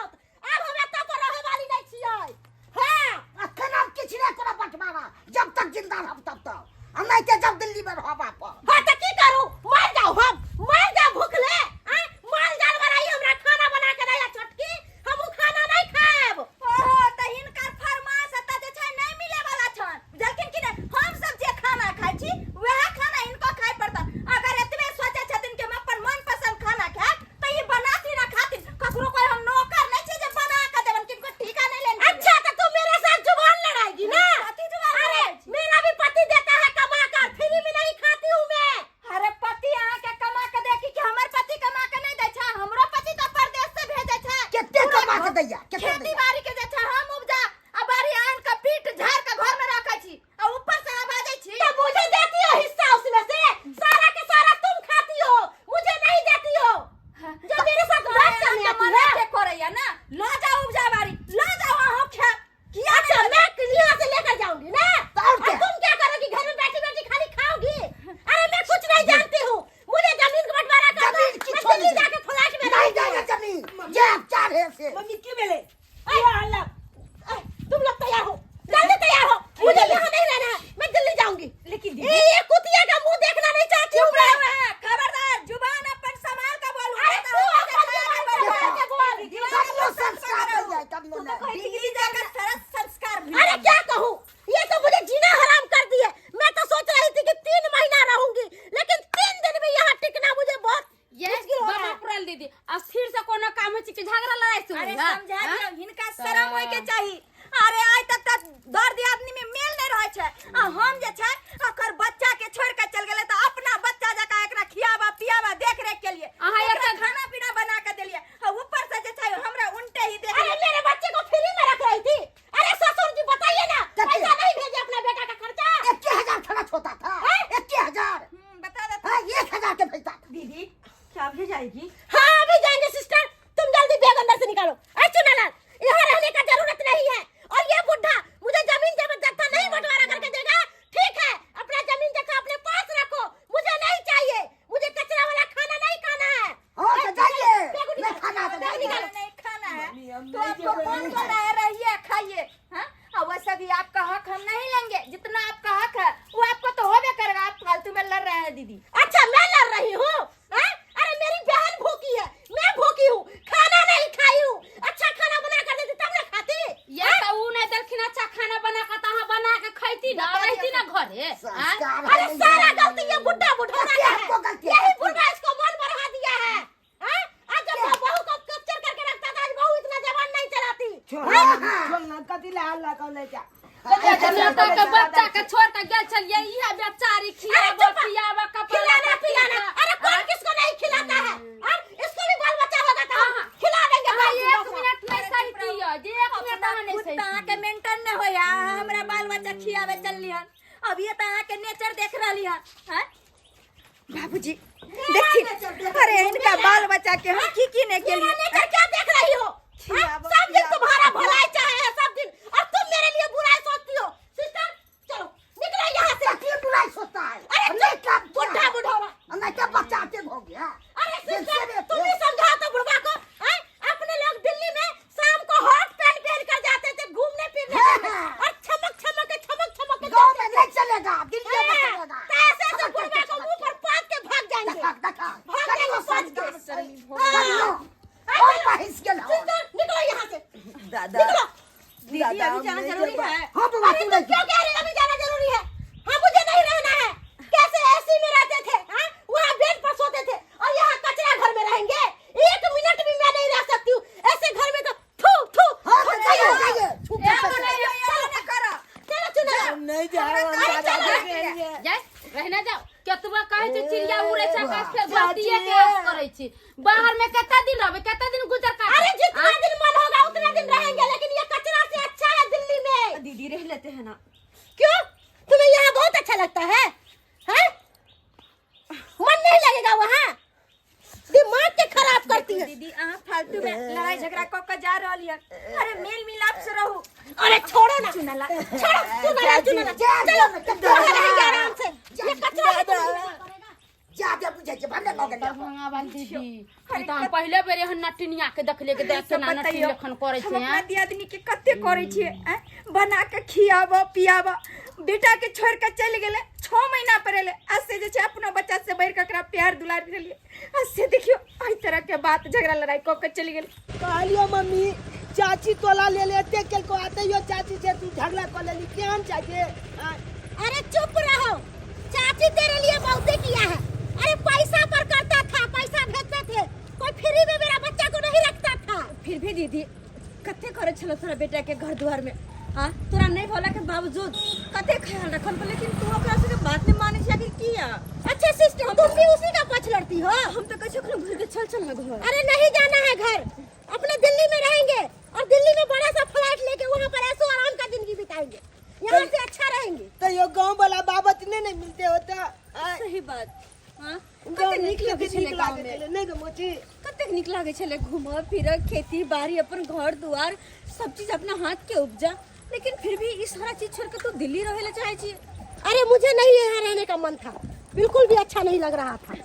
आब हम एतऽ पर रहै वाली नहीं छियै हां अखन हम किछु नहि करब बंटवारा जब तक जिंदा रहब तब तक आ नहीं ते जब दिल्ली में रहब आप हां तऽ की करू मर जाऊ हम मर जाऊ भूखले आय माल जानवर आई हमरा खाना बना के दैया छोटकी हम उ खाना नहीं खाएब ओहो तऽ हिनकर फरमाइश एतऽ जे छै नहि मिले वाला छन बुझलखिन कि नहि हम सब जे खाना खाइ छी वएह खाना हिनको खाइ पड़तन अगर एतबे सोचै छथिन कि हम अपन मन पसंद खाना खायब तऽ ई बनाथिन आ खाथिन ककरो कोई हम नौकर नहि छै जे बना के देबन किनको ठीका नहि लेने अच्छा तो तू मेरे साथ जुबान लड़ाएगी ना कथी जुबान अरे लड़ाइ छी? मेरा भी पति देता है कमा कर फ्री में नहीं खाती हूँ मैं अरे पति अहाँ के कमा के दे कि हमर पति कमा के नहीं दै छै हमरो पति तऽ परदेश से भेजै छै कते पूरा कमा के दैया कते खेती दैया बाड़ी के जे छै हम उपजा आ बाड़ी आन के पीट झाड़ के घर में रखै छी आ ऊपर से अहाँ बाजै छी तो मुझे देती हो हिस्सा उसमें से सारा के सारा तुम खाती हो मुझे नहीं देती हो जो मेरे साथ बात करने अहाँके आती मना है के करैया ना लऽ जाउ उपजा बाड़ी लऽ जाउ अहाँ खायब किया अच्छा मैं यहाँ से लेकर जाऊंगी ना तो और और क्या? तुम क्या करोगी घर में बैठी बैठी खाली खाओगी अरे मैं कुछ नहीं जानती हूँ मुझे जमीन का बंटवारा कर दो जमीन की मैं छोड़ दिल्ली दे। जाके फ्लैट में नहीं रहूंगी। जाएगा जमीन जे आप चाह रहे से मम्मी की भेलै की हल्ला ए, तुम लोग तैयार हो जल्दी तैयार हो मुझे यहाँ नहीं रहना है मैं दिल्ली जाऊंगी लेकिन ये ये कुतिया का मुंह देखना नहीं चाहती हूँ मैं खबरदार जुबान अपन संभाल के बोलू अरे तू अपन जुबान संभाल के बोल कमलो संस्कार नहीं है कमलो नहीं दिल्ली जाकर सारा संस्कार भूल अरे क्या कहूँ ये तो मुझे जीना हराम कर दिए मैं तो सोच रही थी कि 3 महीना रहूंगी लेकिन 3 दिन भी यहाँ टिकना मुझे बहुत ये मुश्किल हो रहा बाबा है पुराल दीदी अस्थिर से कोनो काम होइ छै कि झगड़ा लड़ाई से अरे होई, हाँ? समझा हाँ? दियौ हिनका शरम होय के चाही अरे आइ तक त दर दियादनी में मेल नहीं रहे छै आ हम जे छै ओकर बच्चा के छोड़ के चल गेलै त अपना बच्चा जकाँ एकरा खियाबा पियाबा देख रेख के लिए अहाँ एकरा एतऽ- खाना पीना बना के देलिए आ ऊपर से जे छै हमरा उल्टे ही देख अरे मेरे बच्चे को फ्री में रख रही थी अरे ससुर जी बताइए ना कते? पैसा नहीं भेजे अपना बेटा का खर्चा 1000 खर्च होता था 1000 बता दे हाँ 1000 के भेजता था दीदी क्या अभी जाएगी हाँ अभी जाएंगे सिस्टर तुम जल्दी बैग अंदर से निकालो अरे चुनालाल यहाँ रहने का जरूरत नहीं है और ये बुढ़ा मुझे जमीन जबरदस्ती नहीं बंटवारा करके देगा ठीक है अपना जमीन जगह अपने पास रखो मुझे नहीं चाहिए मुझे कचरा वाला खाना नहीं खाना है हाँ तो जाइए बैग नहीं खाना तो नहीं जाइए खाना नहीं खाना है मम्मी, हम तो नहीं आपको जेबै। कौन बोल रहा है रहिए खाइए हाँ और वैसे भी आपका हक हम नहीं लेंगे जितना आपका हक है वो आपको तो होबे करेगा आप फालतू में लड़ रहे हैं दीदी अच्छा मैं लड़ रही हूँ हाँ? अरे मेरी बहन भूखी है मैं भूखी हूँ खाना नहीं खाई हूँ अच्छा खाना बना कर देती तब ना खाती ये तो ऊ नहीं देलखिन अच्छा खाना बना के त अहाँ बना के खैती ना रहती ना घरे आँय? संस्कार अरे है नहीं सारा है। गलती ये बुढ़ा बुढ़ा कथी का हमको है गलती है? यही बुढ़ा इसको मन बढ़ा दिया है हाँ? आज जब बहू को कैप्चर करके रखता था आज बहू इतना जवान नहीं चलाती छोड़ छोड़ ना कथी ला हल्ला कर ले जा नेता के बच्चा के छोड़ के गेल छलियै इहे बेचारी अरे खियाबो चुप। पियाबो कपड़ा खिलाना पिलाना अरे कौन किसको नहीं खिलाता है और इसको भी बाल बच्चा होगा तो हम खिला देंगे अहाँ बाल एक बच्चा। मिनट नहीं सहिती यऽ जे एक मिनट अहाँ नहीं खुद सहिती तऽ अहाँके मेंटन नहि होइए अहाँ हमरा बाल बच्चा खियाबे चलली हन अब ये तऽ अहाँके नेचर देख रहली हन हैं बाबूजी देखी अरे इनका बाल बच्चा के हम की की नहीं मेरा केलिए नेचर क्या देख रही हो हाँ? खिलाबो, सब दिन खिलाबो। तुम्हारा भलाई चाहे है सब दिन और तुम मेरे लिए बुराई सोचती हो सिस्टर चलो निकलो यहाँ से क्यों बुराई सोचता है अरे नहीं चुप, काम किया बुढ़ा है। बुढ़ावा नहीं तो बच्चा के हो गया अरे सिस्टर दिल से तुम ही समझाओ तो बुढ़वा को हैं? अपने लोग दिल्ली में शाम को हॉट पैंट पहन कर जाते थे घूमने फिरने के लिए। हाँ। और छमक छमक के छमक छमक के गांव जाते में नहीं चलेगा दिल्ली में थे। चलेगा तो ऐसे ऐसे छमक बुढ़वा के को छमक मुंह पर पात के भाग जाएंगे देखा देखा भाग जाएंगे करियो पाँच संस्कार के। सही। हाँ। अभी जाना जरूरी है। हाँ बउआ, अरे तू तुम रहि क्यों कह रही हो अभी जाना जरूरी है? हाँ, मुझे नहीं रहना है। कैसे एसी में रहते थे, हाँ? वहाँ बेड पर सोते थे और यहाँ कचरा घर में रहेंगे। एक मिनट भी मैं नहीं रह सकती हूँ ऐसे घर में, तो थू थू। हाँ, तो जाइए, जाइए। छू ए, के चलो, करो। चलो चुना। नहीं जाओ। अरे चलो। जाय रहने जाओ। केतबा कहै छै चिड़िया उड़ै छै आकाश फेर धरतीये के आस करै छी। बाहर में कते दिन रहबै, कते दिन गुजर काटबै? अरे जितना दिन मन होगा उतना दिन रहेंगे, लेकिन ये कचरा से अच्छा है दिल्ली में। दीदी रह लेते हैं ना। क्यों, तुम्हें यहाँ बहुत अच्छा लगता है, हैं? मन नहीं लगेगा वहाँ, दिमाग के खराब करती है। दीदी, अहाँ फालतू में लड़ाई झगड़ा कऽ के जा रहल यऽ। अरे मेल मिलाप से रहू। अरे छोड़ो ना। चुनला। छोड़ो, चुना चुना, चलो वहाँ रहेंगे आराम से। ये कचरा है तो जादे बुझै छै, भन्ने भऽ गेलै। दरभंगा वाली दीदी, ई तऽ हम पहिले बेर एहन नटिनिया के देखलियै कि देख केना नटिन लेखन करै हम छै। अपना हैं? दियादनी के कते करै छियै, आँय? बना के खियाब पियाब, बेटा के छोड़ के चलि गेलै, 6 महीना पर एलै आ से जे छै अपनो बच्चा से बढ़ि के एकरा प्यार दुलार देलियै आ से देखियौ एहि तरह के बात झगड़ा लड़ाई कऽ के चलि गेलै। कहलियो मम्मी, चाची तोला ले ले एते केलको, आते यो चाची से तू झगड़ा कर लेली, केहन चाची? अरे चुप रहो, चाची तेरे लिए बहुते किया है। अरे पैसा पर करता था, पैसा भेजते थे, कोई फ्री में मेरा बच्चा को नहीं रखता था। फिर भी दीदी, कते करे छलो तोरा बेटा के घर द्वार में? हाँ, तोरा नहीं होला के बावजूद कते ख्याल रखल, लेकिन तू ओकरा सबके बात नहीं माने छी, आखिर किया? अच्छा सिस्टर, तुम भी उसी का पक्ष लड़ती हो? हम तो कहै छी घुर के चल चल ना घर। अरे नहीं जाना है घर, अपने दिल्ली में रहेंगे और दिल्ली में बड़ा सा फ्लैट लेके वहाँ पर ऐसो आराम का जिंदगी बिताएंगे, यहाँ से अच्छा रहेंगे। तो यो गांव वाला बाबत नहीं नहीं मिलते होता। सही बात। हाँ, गाँव कते में नीक लगै कते छलै नीक गाँव लागै में। छलै, नहि गे मोची? कतेक नीक लागै छलै घूमऽ फिरऽ, खेती बाड़ी, अपन घर दुआर, सब चीज अपना हाथ के उपजा, लेकिन फिर भी ई सारा चीज छोड़ के तू दिल्ली रहे ला चाहे छी। अरे मुझे नहीं यहाँ रहने का मन था, बिल्कुल भी अच्छा नहीं लग रहा था।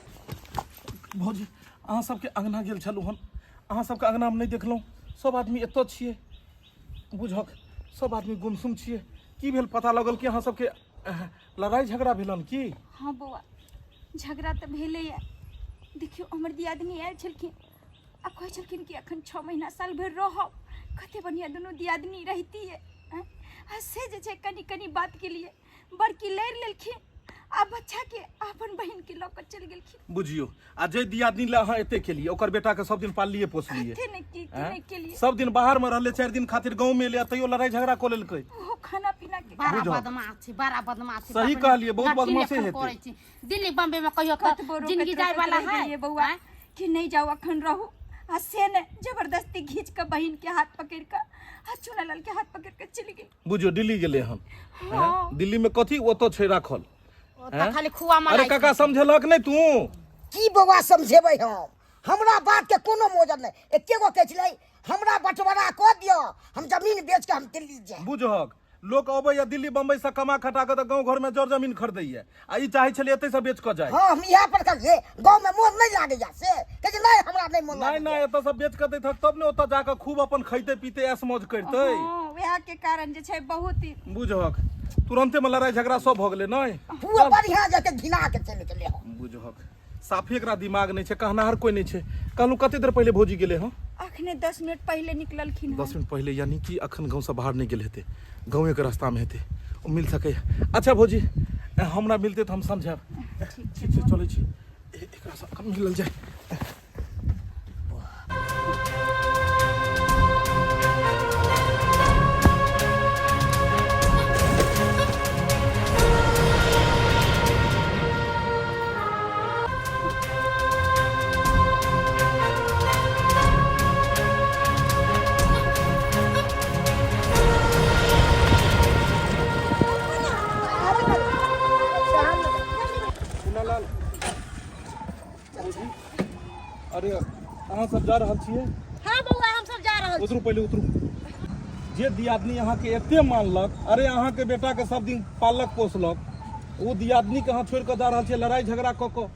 भौजी, अहाँ सबके अंगना गेल छलहुँ हन, अहाँ सबके अंगनामे नहि देखलहुँ। सब आदमी एतऽ छियै, बुझक सब आदमी गुमसुम छियै। की भेल? पता लगल कि अहाँ सबके लड़ाई झगड़ा भेलन की? हाँ बौआ, झगड़ा तऽ भेलैए। देखियौ, हमर दियादनी आयल छलखिन आ कहै छलखिन कि एखन 6 महीना साल भरि रहब, कते बढ़िआँ दुनू दियादनी रहितियै, आँय? आ से जे छै कनि कनि बातके लिए बड़की लड़ि लेलखिन आ बच्चाके अपन बहिनके लऽ कऽ चलि गेलखिन। बुझियौ, आ जे दियादनी लए अहाँ एते केलियै, ओकर बेटाके सब दिन पाललियै पोसलियै। कते ने की की आँय? नहि केलियै। सब दिन बाहरमे रहलै, 4 दिन खातिर गाँवमे एलै आ तैयो लड़ाई झगड़ा कऽ लेलकै। ओहो खाना पीना के बड़ा बुझल। बदमाश छै, बड़ा बदमाश छै। सही बाप रे, कहलियै, बहुत नटिन बदमाशे लेखन हेतै। करै छै। दिल्ली बम्बे में कहियो तऽ कतबो रोकैत जिंदगी जाय रोकैत वाला रहि है गेलियै बौआ आँय? कि नहि जाउ, अखन रहू, आ से नहि, जबरदस्ती घींच कऽ बहिन के हाथ पकड़ि कऽ आ चुनालाल के हाथ पकड़ि कऽ चलि गेल। बुझियौ, दिल्ली गेलै हन। हाँ। आँय? दिल्ली में कथी ओतऽ छै राखल? ओतऽ खाली खुआ अरे मलाई। काका, समझेलक नहि तू? की बौआ समझेबै हम? हमरा बात के कोनो मोजर नहि। एके गो कहै छलै, हमरा बँटवारा कऽ दिअ, हम जमीन बेच के हम दिल्ली जायब। बुझहक, लोक अबैया दिल्ली बम्बई से कमा खटा कऽ तऽ गाँव घर में जर जमीन खरीदैया आ ई चाहै छलै एतै से बेच कऽ जाय। हाँ, हम इएह पर कहलियै, गाँव में मोन नहि लागैया। से कहै छै, नहि, हमरा नहि मोन नहि। लागैया। नहि, एतऽ से बेच कऽ दैत तब ने ओतऽ जाकऽ खूब अपन खैते पीते ऐश मौज करितै। हँ, वएह के कारण जे छै बहुत ही बुझहक, तुरन्ते में लड़ाई झगड़ा सब भऽ गेलै नहि? पूरा बढ़िया जते घिना के चलि गेलै हँ। बुझहक, साफे एकरा दिमाग नहि छै, कहनाहर कोइ नहि छै। कहलहुँ, कते देर पहिले भौजी गेलै हँ? अखने 10 मिनट पहिले निकललखिन हन। 10 मिनट पहिले, यानी कि अखन गाँवसँ बाहर नहि गेल हेतै, गाँवेके रास्तामे हेतै, ओ मिल सकैए। अच्छा भौजी, हमरा मिलतै तऽ हम समझायब। ठीक छै, चलै छी। एकरासँ मिलल जाय। पुनालाल, अरे अहाँ सब जा रहल छियै? हाँ बौआ, हम सब जा रहल। उतरू, पहिले उतरू। जे दियादनी अहाँके एते मानलक, अरे अहाँके बेटाके सब दिन पालक पोसलक, ओ दियादनीके अहाँ छोड़ि कऽ जा रहल छियै लड़ाई झगड़ा कऽ कऽ,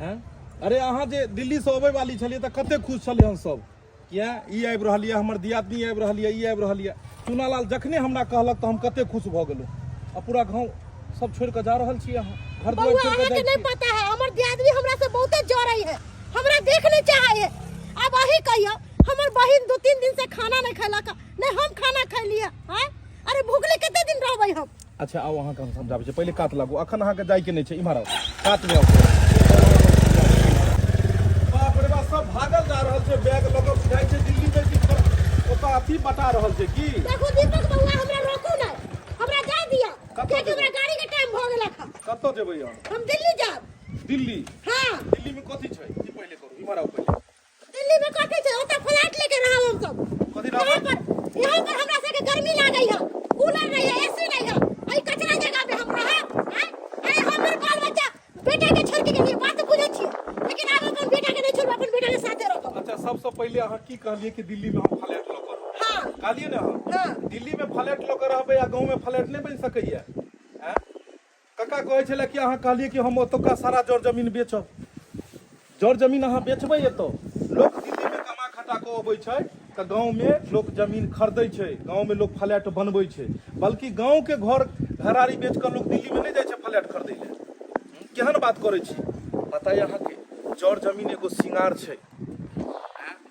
हैं? अरे अहाँ जे दिल्लीसँ अबै वाली छलियै तऽ कते खुश छलियै हम सब, किया ई आबि रहल यऽ, हमर दियादनी आबि रहल यऽ, ई आबि रहल यऽ। चुनालाल जखने हमरा कहलक तऽ हम कते खुश भऽ गेलहुँ आ पूरा गाँव सब छोड़ि कऽ जा रहल छियै अहाँ, घर दुआरि बौआ, छोड़ि कऽ अहाँके जाइ नहीं छियै। पता है, हमर दियादनी हमरा से बहुते जरै है, हमरा देख नहीं चाहे है। अब अही कहियो, हमर बहिन 2-3 दिन से खाना नहीं खैलक, नहीं हम खाना खैलिए हैं। अरे भूखले कते दिन रहबै हम अच्छा आउ अहाँके हम समझाबै छी पहिले कात लागू अखन अहाँके जाइके नहि छै इम्हर आउ कातमे आउ बाप रे बाप सब भागल जा रहल छै बैग लऽ कऽ जाइ छै दिल्ली मे की ओतऽ अथी बटा रहल छै की देखू दीपक बउआ हमरा रोकू नहि हमरा जाय दिअ कतऽ कियाकि जेबै? हमरा गाड़ी के टाइम भऽ गेलक हँ कतऽ जेबै अहाँ हम दिल्ली जायब दिल्ली हाँ दिल्ली मे कथी छै की पहिले करू इम्हर आउ पहिले दिल्ली में कथी छै ओतऽ फ्लैट लेके रहब हम सब कथी यहाँ रहबै? पर यहाँ पर हमरा सबके गर्मी लागै है कूलर नहीं है एसी नहीं है एहि कचरा जगह पे हम रहब आँय? अरे हमर बाल बच्चा बेटा के छोड़ के गेलियै बात बुझै छियै लेकिन आब अपन बेटा के नहीं छोड़ब अपन बेटा के साथे रखब अच्छा सबसँ पहिले अहाँ की कहलियै कि दिल्ली मे हम फ्लैट लऽ कऽ रहब हाँ कहलियै ने अहाँ हाँ। दिल्ली मे फ्लैट लऽ कऽ रहबै आ गाँव मे फ्लैट नहि बनि सकैया आँय कका कहै छलै कि अहाँ कहलियै कि हम ओतुका सारा जर जमीन बेचब जर जमीन अहाँ बेचबै एतऽ लोक दिल्लीमे कमा खटा कऽ अबै छै तऽ गाँवमे लोक जमीन खरीदै छै गाँवमे लोक फ्लैट बनबै छै बल्कि गाँवके घर घरारी बेच कऽ लोक दिल्लीमे नहि जाइ छै फ्लैट खरीदै लए केहन बात करै छी पता यऽ अहाँके जर जमीन एगो सिंगार छै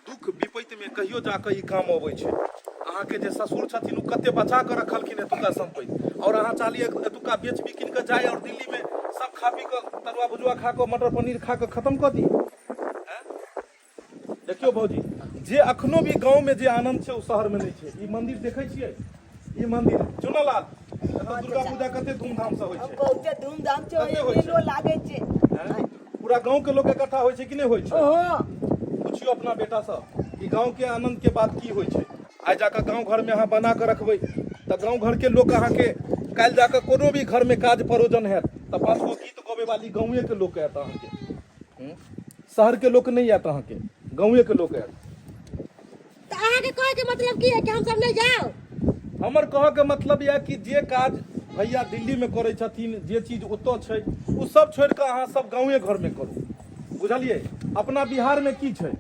दुख विपैतमे कहियो जाकऽ ई काम अबै छै अहाँके जे ससुर छथिन ओ कते बचा कऽ रखलखिन एतुका सम्पत्ति आओर अहाँ चाहलियै एतुका बेच बिकिन कऽ जाय आओर दिल्लीमे सब खा पी कऽ तरुआ भुजुआ खा कऽ मटर पनीर खा कऽ खत्म कऽ दी देखियौ भौजी जे अखनो भी गाँवमे जे आनन्द छै ओ शहरमे नहि छै ई मंदिर देखै छियै ई मंदिर चुनालाल एतऽ दुर्गा पूजा कते धूमधाम से होइ छै बहुते धूमधाम से कते होइ छै? मेलो लागै छै हैं? पूरा गांव के लोग इकट्ठा होइ छै कि नहि होइ छै हँ पूछियो अपना बेटा से कि गांव के आनंद के बात की होइ छै आइ जाकऽ गांव घर में अहाँ बना कऽ रखबै तऽ गांव घर के लोक अहाँके काल्हि जाकऽ कोनो भी घर में काज परोजन हैत तऽ पाँच गो गीत गबै वाली गाँवे के लोक आयत अहाँके हूँ? शहर के लोक नहि आयत अहाँके गाँवे के लोक आयत तऽ अहाँके कहैके मतलब की है कि हम सब नहि जाउ हमर कहऽके मतलब यऽ कि जे काज भैया दिल्लीमे करै छथिन जे चीज ओतऽ छै ओ सब छोड़ि कऽ अहाँ सब गाँवे घरमे करू बुझलियै अपना बिहारमे की छै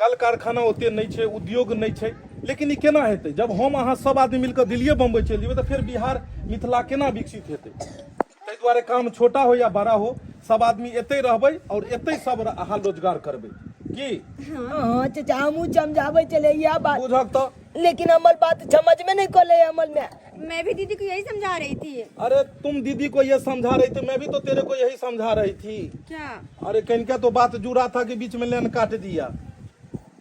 कल कारखाना ओते नहि छै उद्योग नहि छै लेकिन ई केना हेतै जब हम अहाँ सब आदमी मिलकऽ दिल्लीए बम्बई चलि जेबै तऽ फेर बिहार मिथिला केना विकसित हेतै ताहि दुआरे काम छोटा हो या बड़ा हो सब आदमी एतै रहबै आओर एतै सब अहाँ रोजगार करबै की हाँ चाचा हमहूँ समझाबै छलै इएह बात बुझक तऽ लेकिन हमर बात समझ में नहीं कोले अमल में मैं भी दीदी को यही समझा रही थी अरे तुम दीदी को ये समझा रही थी मैं भी तो तेरे को यही समझा रही थी क्या अरे कनिका तो बात जुड़ा था कि बीच में लाइन काट दिया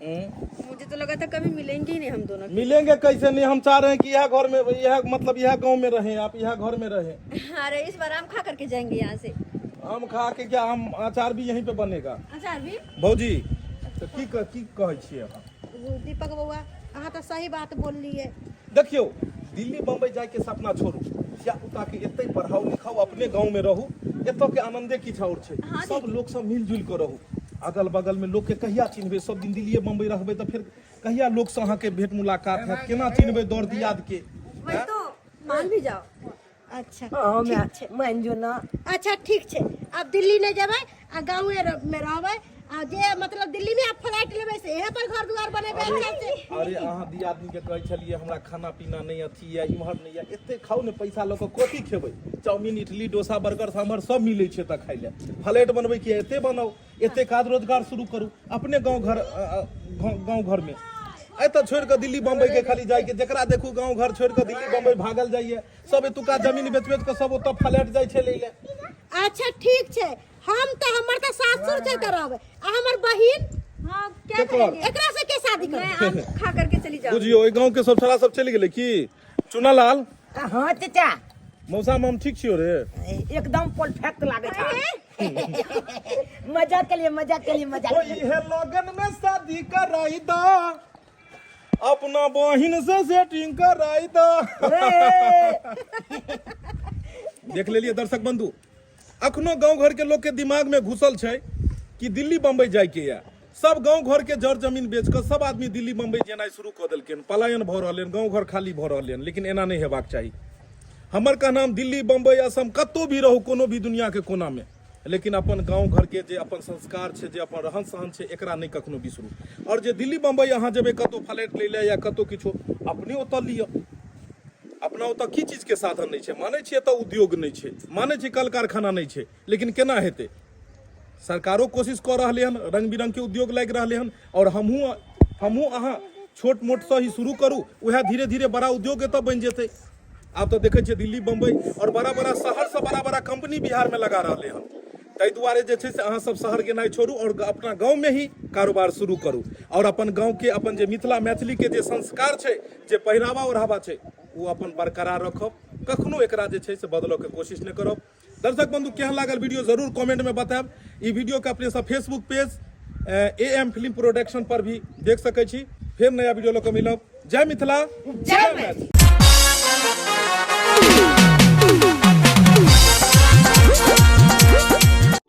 मुझे तो लगा था कभी मिलेंगे ही नहीं हम दोनों मिलेंगे कैसे नहीं हम चाह रहे हैं कि यह घर में यह मतलब यह गांव में रहें आप यह घर में रहें अरे इस बार आम खा करके जाएंगे यहाँ से आम खा के क्या आम अचार भी यहीं पे बनेगा अचार भी भौजी तऽ की की कहै छियै अहाँ दीपक बउआ अहाँ तऽ सही बात बोललियै देखियौ दिल्ली बम्बई जायके सपना छोड़ू धिया पुता के एतै पढ़ाउ लिखाउ अपने गाँव में रहू एतऽ के आनंदे किछु आओर छै सब लोक सब मिलजुल कऽ रहू अगल बगल में लोक के कहिया चिन्हबै सब दिन दिल्लीए बम्बई रहबै तऽ फेर कहिया लोक से अहाँके भेंट मुलाकात हैत केना चिन्हबै दौड़ दियाद के वही तो मान भी जाओ अच्छा हाँ ठीक छै मान जो ना अच्छा ठीक छै आब दिल्ली नहि जेबै आ गाँवे मे रहबै आ जे मतलब दिल्ली में आप फ्लैट लेबै से इहे पर घर दुआर बनेबै अच्छा से अरे अहाँ दियादनी के कहै छलियै हमरा खाना पीना नहि अथी यऽ इम्हर नहि यऽ एते खाउ ने पैसा लऽ कऽ कथी खेबै चाउमीन इडली डोसा बर्गर सांभर सब मिलै छै एतऽ खाइ लए फ्लैट बनबै के एते बनाउ एते काज रोजगार शुरू करू अपने गाँव घर गाँव घर में एतऽ छोड़ि कऽ दिल्ली बम्बई के खाली जाइके जकरा देखू गाँव घर छोड़ि कऽ दिल्ली बम्बई भागल जाइए सब एतुका जमीन बेच बेच कऽ सब ओतऽ फ्लैट जाइ छै लै लए अच्छा ठीक छै हम तऽ हमर तऽ सासुर छै तऽ रहबै आ हमर बहिन हाँ क्या केकर? करेंगे एकरा से के शादी मैं करबै आम खा करके चली जाऊंगी बुझियौ ओहि गाँव के सब छोड़ा सब चलि गेलै की चुनालाल हाँ चाचा मौसा माम ठीक छियौ रे एकदम परफेक्ट लागे छै मजा के लिए मजा के लिए मजा ओ इहे लगन में शादी कराई दा अपना बहिन से सेटिंग कराई दा देख लेलिए दर्शक बंधु अखनो गांव घर के लोग के दिमाग में घुसल छै कि दिल्ली बम्बई जाय के या सब गांव घर के जर जमीन बेच कऽ सब आदमी दिल्ली बम्बई जेनाइ शुरू कऽ देलखिन पलायन भऽ रहल हन गांव घर खाली भऽ रहल हन लेकिन एना नहि हेबाक चाही हमर कहनाम दिल्ली बम्बई असम कतहु भी रहू कोनो भी दुनिया के कोना में लेकिन अपन गाँव घरके जे अपन संस्कार छै जे अपन रहन सहन छै एकरा नहि कखनो बिसरू आओर जे दिल्ली बम्बई अहाँ जेबै कतहु फ्लैट लै लए या कतहु किछो अपने ओतऽ लिअ अपना ओतऽ की चीजके साधन नहि छै मानै छियै एतऽ उद्योग नहि छै मानै छियै कल कारखाना नहि छै लेकिन केना हेतै सरकारो कोशिश कऽ रहलै हन रङ्ग बिरङ्गके उद्योग लागि रहलै हन आओर हमहूँ हमहूँ अहाँ छोट मोटसँ ही शुरू करू, उएह धीरे धीरे बड़ा उद्योग एतऽ बनि जेतै। आब तऽ देखै छियै दिल्ली, बम्बई आओर बड़ा बड़ा शहरसँ बड़ा बड़ा कंपनी बिहारमे लगा रहलै हन। ताहि दुआरे जे छै से अहाँ सब शहर गेनाइ छोड़ू आओर अपना गाँवमे ही कारोबार शुरू करू आओर अपन गाँवके, अपन जे मिथिला मैथिलीके जे संस्कार छै, जे पहिरावा ओढ़ावा छै, ओ अपन बरकरार रखब। कखनो एकरा जे छै से बदलऽके कोशिश नहि करब। दर्शक बंधु, केहन लागल वीडियो जरूर कमेंट में बतायब। ई वीडियो के अपने सब Facebook page A M film production पर भी देख सकै छी। फेर नया वीडियो लऽ कऽ मिलब। जय मिथिला, जय मैथिली।